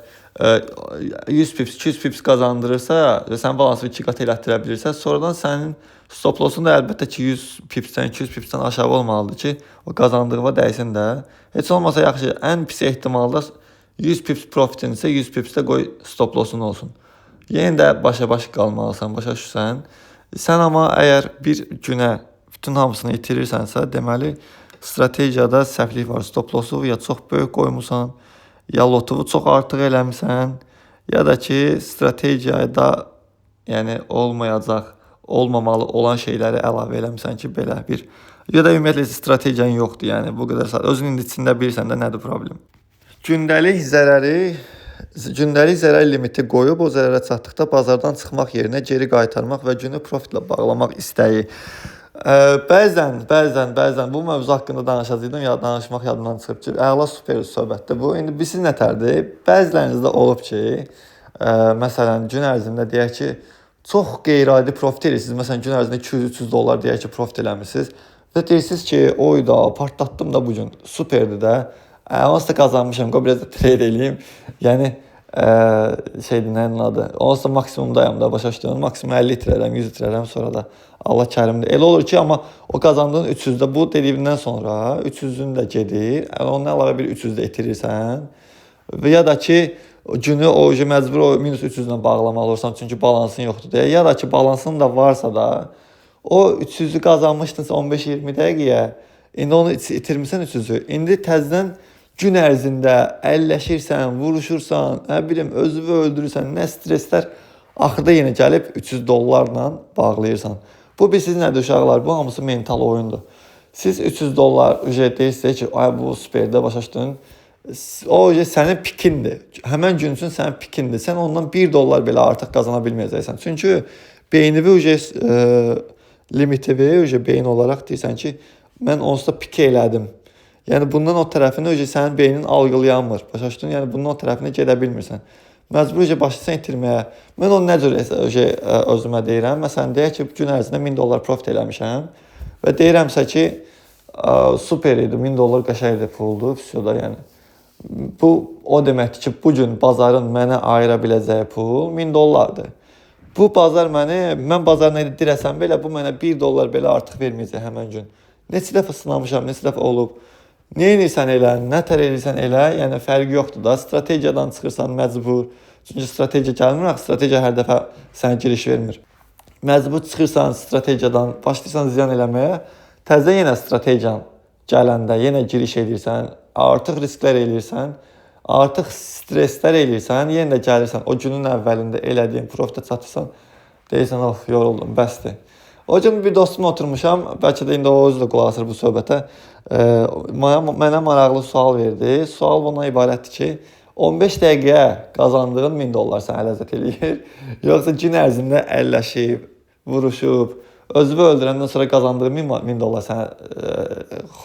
A: 100 pips, 200 pips qazandırırsa və sənin balansını 2 qat elətdirə bilirsə, sonradan sənin stop lossun da əlbəttə ki 100 pipsdən, 200 pipsdən aşağı olmalıdır ki, o qazandığına dəysin də. Heç olmasa yaxşı, ən pis ehtimalda 100 pips profitinsə 100 pipsdə qoy stop lossun olsun. Yenə də başa baş qalmalısan, başa düşürsən. Sən amma əgər bir günə bütün hamısını itirirsənsə, deməli strategiyada səhvlik var. Stop lossu ya çox böyük qoymusan, ya lotuvu çox artıq eləmisən, ya da ki strategiyada yəni olmayacaq, olmamalı olan şeyləri əlavə eləmisən ki, belə bir ya da ümumiyyətlə strategiyan yoxdur, yəni bu qədər sadə. Özün indi içində bilirsən də nədir problem. Gündəlik zərər limiti qoyub o zərərə çatdıqda bazardan çıxmaq yerinə geri qaytarmaq və günü profitlə bağlamaq istəyi. Bəzən bu mövzu haqqında danışacaqdım, ya danışmaq yadımdan çıxıb ki, əla super söhbətdir bu. İndi bilirsiz nətərdir? Bəzilərinizdə olub ki, məsələn, gün ərzində deyək ki, çox qeyri-adi profit edirsiniz. Məsələn, gün ərzində 200-300 dollar deyək ki, profit eləmisiniz və deyirsiniz ki, oy da, partlatdım da bu gün, superdir də. Onsuz da qazanmışam, qoy biraz da trade eləyim. Yəni, şeydir, nəyin adı? Onsuz da maksimumdayam da, başa düşdün? Maksimum 50 itirərəm, 100 itirərəm, sonra da Allah kərimdir. Elə olur ki, amma o qazandığın 300-də bu dediyimdən sonra 300-ün də gedir. Ondan əlavə bir 300 də itirirsən. Və ya da ki, günü o məcbur o minus 300-lə bağlamalı olursan, çünki balansın yoxdur deyə. Ya da ki, balansın da varsa da o 300-ü qazanmışdınsa 15-20 dəqiqəyə, indi onu itirmisən 300-ü. İndi təzədən gün ərzində əlləşirsən, vuruşursan, nə bilim, özünü öldürürsən, nə streslər, axırda yenə gəlib 300 dollarla bağlayırsan. Bu bilirsiniz nədir uşaqlar? Bu hamısı mental oyundur. Siz 300 dollar deyirsiniz ki, ay bu superdə, başa düşdün. O sənin pikindir. Həmən gün üçün sənin pikindir. Sən ondan 1 dollar belə artıq qazana bilməyəcəksən. Çünki beynini limiti beyin olaraq deyirsən ki, mən onsuz da pik elədim. Yəni bundan o tərəfini sənin beynin algılayanmır. Başa düşdün? Yəni bundan o tərəfinə gedə bilmirsən. Məcbur başlayırsan itirməyə. Mən onu nə cür özümə deyirəm? Məsələn, deyək ki, gün ərzində 1000 dollar profit eləmişəm və deyirəmsə ki, super idi, 1000 dollar qəşəng idi puldur, vəsə yəni. Bu o deməkdir ki, bu gün bazarın mənə ayıra biləcəyi pul 1000 dollardır. Bu bazar məni, mən bazarına dirəsəm belə, bu mənə 1 dollar belə artıq verməyəcək həmən gün. Neçə dəfə sınamışam, neçə dəfə olub. Nə edirsən elə, nə tər edirsən elə, yəni fərqi yoxdur da. Strategiyadan çıxırsan məcbur. Çünki strategiya gəlmir, axı strategiya hər dəfə sənə giriş vermir. Məcbur çıxırsan strategiyadan, başlayırsan ziyan eləməyə. Təzə yenə strategiyan gələndə yenə giriş eləyirsən, artıq risklər eləyirsən, artıq stresslər eləyirsən, yenə də gəlirsən o günün əvvəlində elədiyin profitə çatırsan, deyirsən, of, yoruldum, bəsdir. O gün bir dostumla oturmuşam, bəlkə də indi o özü də qulaq asır bu söhbətə. Mənə maraqlı sual verdi. Sual bundan ibarətdir ki, 15 dəqiqəyə qazandığın 1000 dollar sənə ləzzət eləyir, yoxsa gün ərzində əlləşib, vuruşub, özünü öldürəndən sonra qazandığı 1000 dollar sənə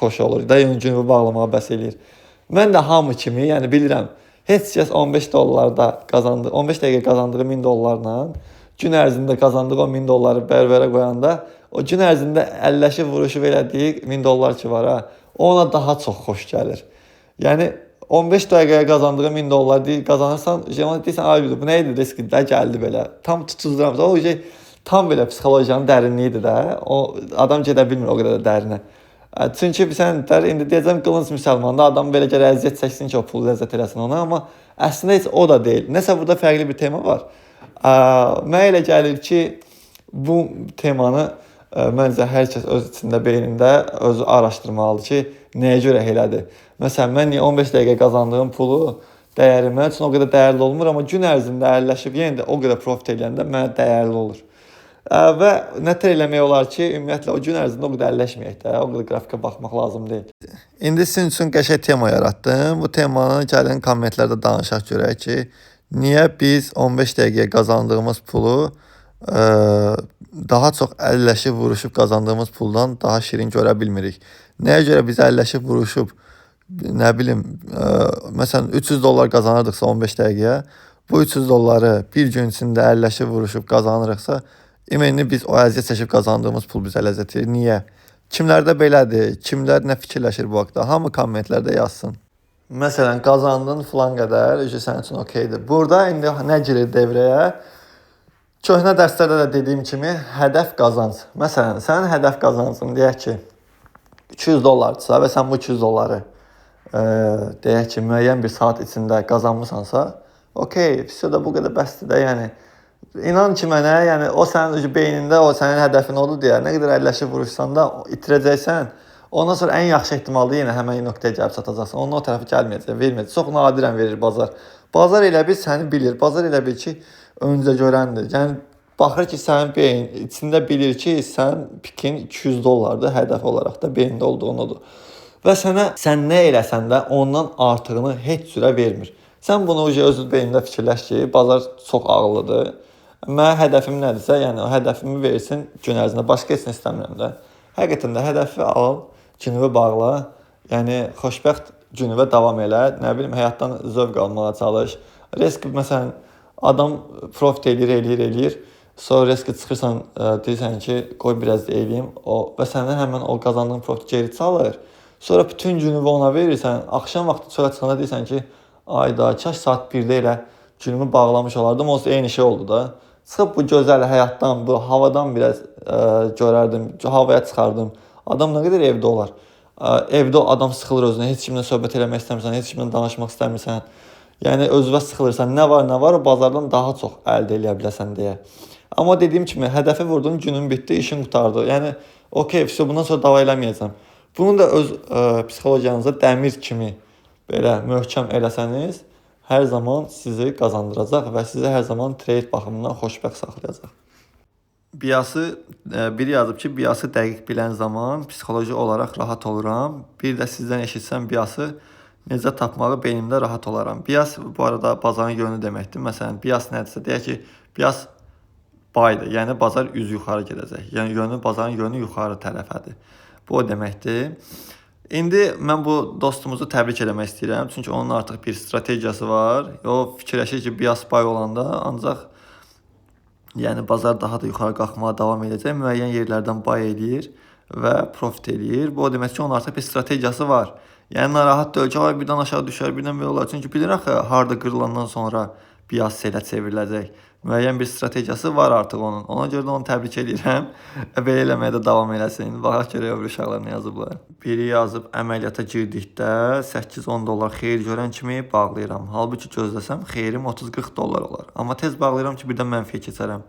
A: xoş olur da, yəni günü bağlamağa bəs eləyir. Mən də hamı kimi, yəni bilirəm, heç kəs 15 dollarda qazandığı, 15 dəqiqə qazandığı 1000 dollarla gün ərzində qazandığı o 1000 dolları bərabərə qoyanda, o gün ərzində əlləşib, vuruşub elədiyi 1000 dollar ki var ha, ona daha çox xoş gəlir. Yəni 15 dəqiqəyə qazandığı 1000 dollar deyir, qazanırsan, deyirsən, ay bu nə idi, risk də gəldi belə. Tam tutuzduram. O şey tam belə psixologiyanın dərinliyidir də. O adam gedə bilmir o qədər də dərinə. Çünki sən indi deyəcəm qılınc müsəlmanda adam belə gələ əziyyət çəksin ki, o pulu ləzzət eləsin ona, amma əslində heç o da deyil. Nəsə burada fərqli bir tema var. Mənə elə gəlir ki, bu temanı məncə hər kəs öz içində, beynində özü araşdırmalıdır ki, nəyə görə elədir. Məsələn, mən niyə 15 dəqiqə qazandığım pulu dəyəri mənim üçün o qədər dəyərli olmur, amma gün ərzində əlləşib yenə də o qədər profit eləyəndə mənə dəyərli olur. Və nətər eləmək olar ki, ümumiyyətlə o gün ərzində o qədər əlləşməyək də, o qədər qrafikə baxmaq lazım deyil. İndi sizin üçün qəşəng tema yaratdım. Bu temanı gəlin kommentlərdə danışaq görək ki, niyə biz 15 dəqiqəyə qazandığımız pulu daha çox əlləşib, vuruşub qazandığımız puldan daha şirin görə bilmirik. Nəyə görə biz əlləşib, vuruşub, nə bilim, məsələn 300 dollar qazanırdıqsa 15 dəqiqəyə, bu 300 dolları bir gün içində əlləşib, vuruşub qazanırıqsa, imenli biz o əziyyət çəkib qazandığımız pul bizə ləzzət verir. Niyə? Kimlərdə belədir? Kimlər nə fikirləşir bu haqda? Hamı kommentlərdə yazsın. Məsələn, qazandın filan qədər, sənin üçün okeydir. Burada indi nə girir devrəyə? Köhnə dərslərdə də dediyim kimi, hədəf qazanc. Məsələn, sənin hədəf qazancın deyək ki, 200 dollardırsa və sən bu 200 dolları deyək ki, müəyyən bir saat içində qazanmısansa, okey, vəsə də bu qədər bəsdir də, yəni. İnan ki mənə, yəni o sənin beynində, o sənin hədəfin odur deyə, nə qədər əlləşib vuruşsan da itirəcəksən. Ondan sonra ən yaxşı ehtimalda yenə həmən nöqtəyə gəlib çatacaqsan. Onun o tərəfi gəlməyəcək, verməyəcək. Çox nadirən verir bazar. Bazar elə bil səni bilir. Bazar elə bil ki, öncə görəndir. Yəni baxır ki, sənin beyin içində bilir ki, sənin pikin 200 dollardır hədəf olaraq da beyində olduğun odur. Və sənə sən nə eləsən də ondan artığını heç cürə vermir. Sən bunu öz beynində fikirləş ki, bazar çox ağıllıdır. Mənə hədəfim nədirsə, yəni o hədəfimi versin gün ərzində. Başqa heç nə istəmirəm də. Həqiqətən də hədəfi al, gününü bağla. Yəni xoşbəxt gününə davam elə. Nə bilim, həyatdan zövq almağa çalış. Risk məsələn adam profit eləyir. Sonra riskə çıxırsan, deyirsən ki, qoy biraz da eləyim. O və səndən həmin o qazandığın profit geri çalır. Sonra bütün gününü ona verirsən. Axşam vaxtı çölə çıxanda deyirsən ki, ayda kaş saat 1-də elə günümü bağlamış olardım. Onsuz eyni şey oldu da. Çıxıb bu gözəl həyatdan, bu havadan biraz görərdim, havaya çıxardım. Adam nə qədər evdə olar? Evdə adam sıxılır özünə, heç kimlə söhbət eləmək istəmirsən, heç kimlə danışmaq istəmirsən. Yəni özünə sıxılırsan, nə var, nə var, o bazardan daha çox əldə eləyə biləsən deyə. Amma dediyim kimi, hədəfi vurdun, günün bitdi, işin qurtardı. Yəni, okey, vəsə, bundan sonra dava eləməyəcəm. Bunu da öz psixologiyanıza dəmir kimi belə möhkəm eləsəniz, hər zaman sizi qazandıracaq və sizi hər zaman trade baxımından xoşbəxt saxlayacaq. Biası, biri yazıb ki, biası dəqiq bilən zaman psixoloji olaraq rahat oluram. Bir də sizdən eşitsəm biası necə tapmağı beynimdə rahat olaram. Bias bu arada bazarın yönü deməkdir. Məsələn, bias nədirsə, deyək ki, bias baydır. Yəni bazar üz yuxarı gedəcək. Yəni yönü, bazarın yönü yuxarı tərəfədir. Bu o deməkdir. İndi mən bu dostumuzu təbrik eləmək istəyirəm. Çünki onun artıq bir strategiyası var. O fikirləşir ki, bias bay olanda ancaq yəni bazar daha da yuxarı qalxmağa davam edəcək. Müəyyən yerlərdən bay eləyir və profit eləyir. Bu o demək ki, onun artıq bir strategiyası var. Yəni narahat deyil ki, ay birdən aşağı düşər, birdən belə olar. Çünki bilir axı harda qırılandan sonra bias elə çevriləcək. Müəyyən bir strategiyası var artıq onun. Ona görə də onu təbrik edirəm. Belə eləməyə də davam eləsin. Baxaq görək o biri uşaqlar nə yazıblar. Biri yazıb əməliyyata girdikdə 8-10 dollar xeyir görən kimi bağlayıram. Halbuki gözləsəm xeyrim 30-40 dollar olar. Amma tez bağlayıram ki, birdən mənfiyə keçərəm.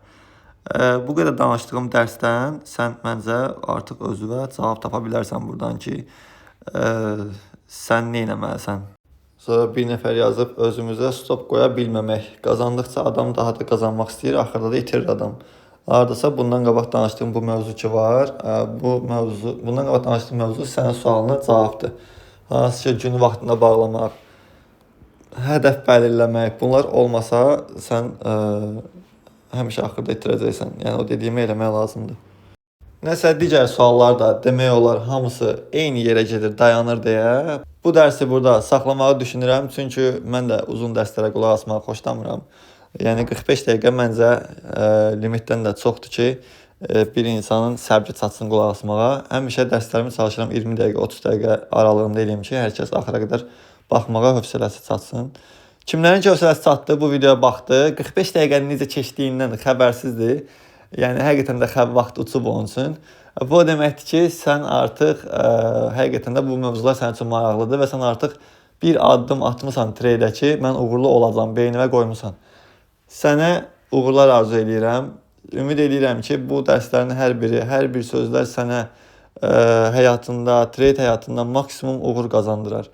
A: Bu qədər danışdığım dərsdən sən məncə artıq özünə cavab tapa bilərsən buradan ki, sən nə etməlisən. Sonra bir nəfər yazıb özümüzə stop qoya bilməmək. Qazandıqca adam daha da qazanmaq istəyir, axırda da itirir adam. Hardasa bundan qabaq danışdığım bu mövzu ki var, bu mövzu, bundan qabaq danışdığım mövzu sənin sualına cavabdır. Hansı ki günü vaxtında bağlamaq, hədəf belirləmək, bunlar olmasa sən həmişə axırda itirəcəksən. Yəni o dediyimi eləmək lazımdır. Nəsə digər suallar da demək olar hamısı eyni yerə gedir, dayanır deyə. Bu dərsi burada saxlamağı düşünürəm, çünki mən də uzun dərslərə qulaq asmağı xoşlamıram. Yəni 45 dəqiqə məncə limitdən də çoxdur ki, bir insanın səbri çatsın qulaq asmağa. Həmişə dərslərimi çalışıram 20 dəqiqə, 30 dəqiqə aralığında eləyim ki, hər kəs axıra qədər baxmağa hövsələsi çatsın. Kimlərin ki hövsələsi çatdı, bu videoya baxdı, 45 dəqiqənin necə keçdiyindən xəbərsizdir. Yəni həqiqətən də vaxt uçub onun üçün. Bu o deməkdir ki, sən artıq həqiqətən də bu mövzular sənin üçün maraqlıdır və sən artıq bir addım atmısan treydə ki, mən uğurlu olacağam, beynimə qoymusan. Sənə uğurlar arzu eləyirəm. Ümid eləyirəm ki, bu dərslərin hər biri, hər bir sözlər sənə həyatında, trade həyatında maksimum uğur qazandırar.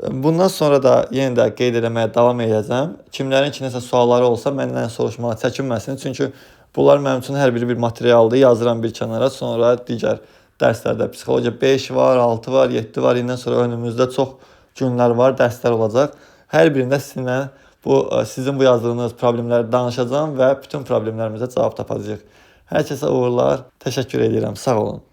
A: Bundan sonra da yenə də qeyd eləməyə davam edəcəm. Kimlərin ki, nəsə sualları olsa məndən soruşmağa çəkinməsin. Çünki bunlar mənim üçün hər biri bir materialdır. Yazıram bir kənara, sonra digər dərslərdə psixologiya 5 var, 6 var, 7 var. İndən sonra önümüzdə çox günlər var, dərslər olacaq. Hər birində sizinlə sizin bu yazdığınız problemləri danışacağam və bütün problemlərimizə cavab tapacağıq. Hər kəsə uğurlar. Təşəkkür edirəm. Sağ olun.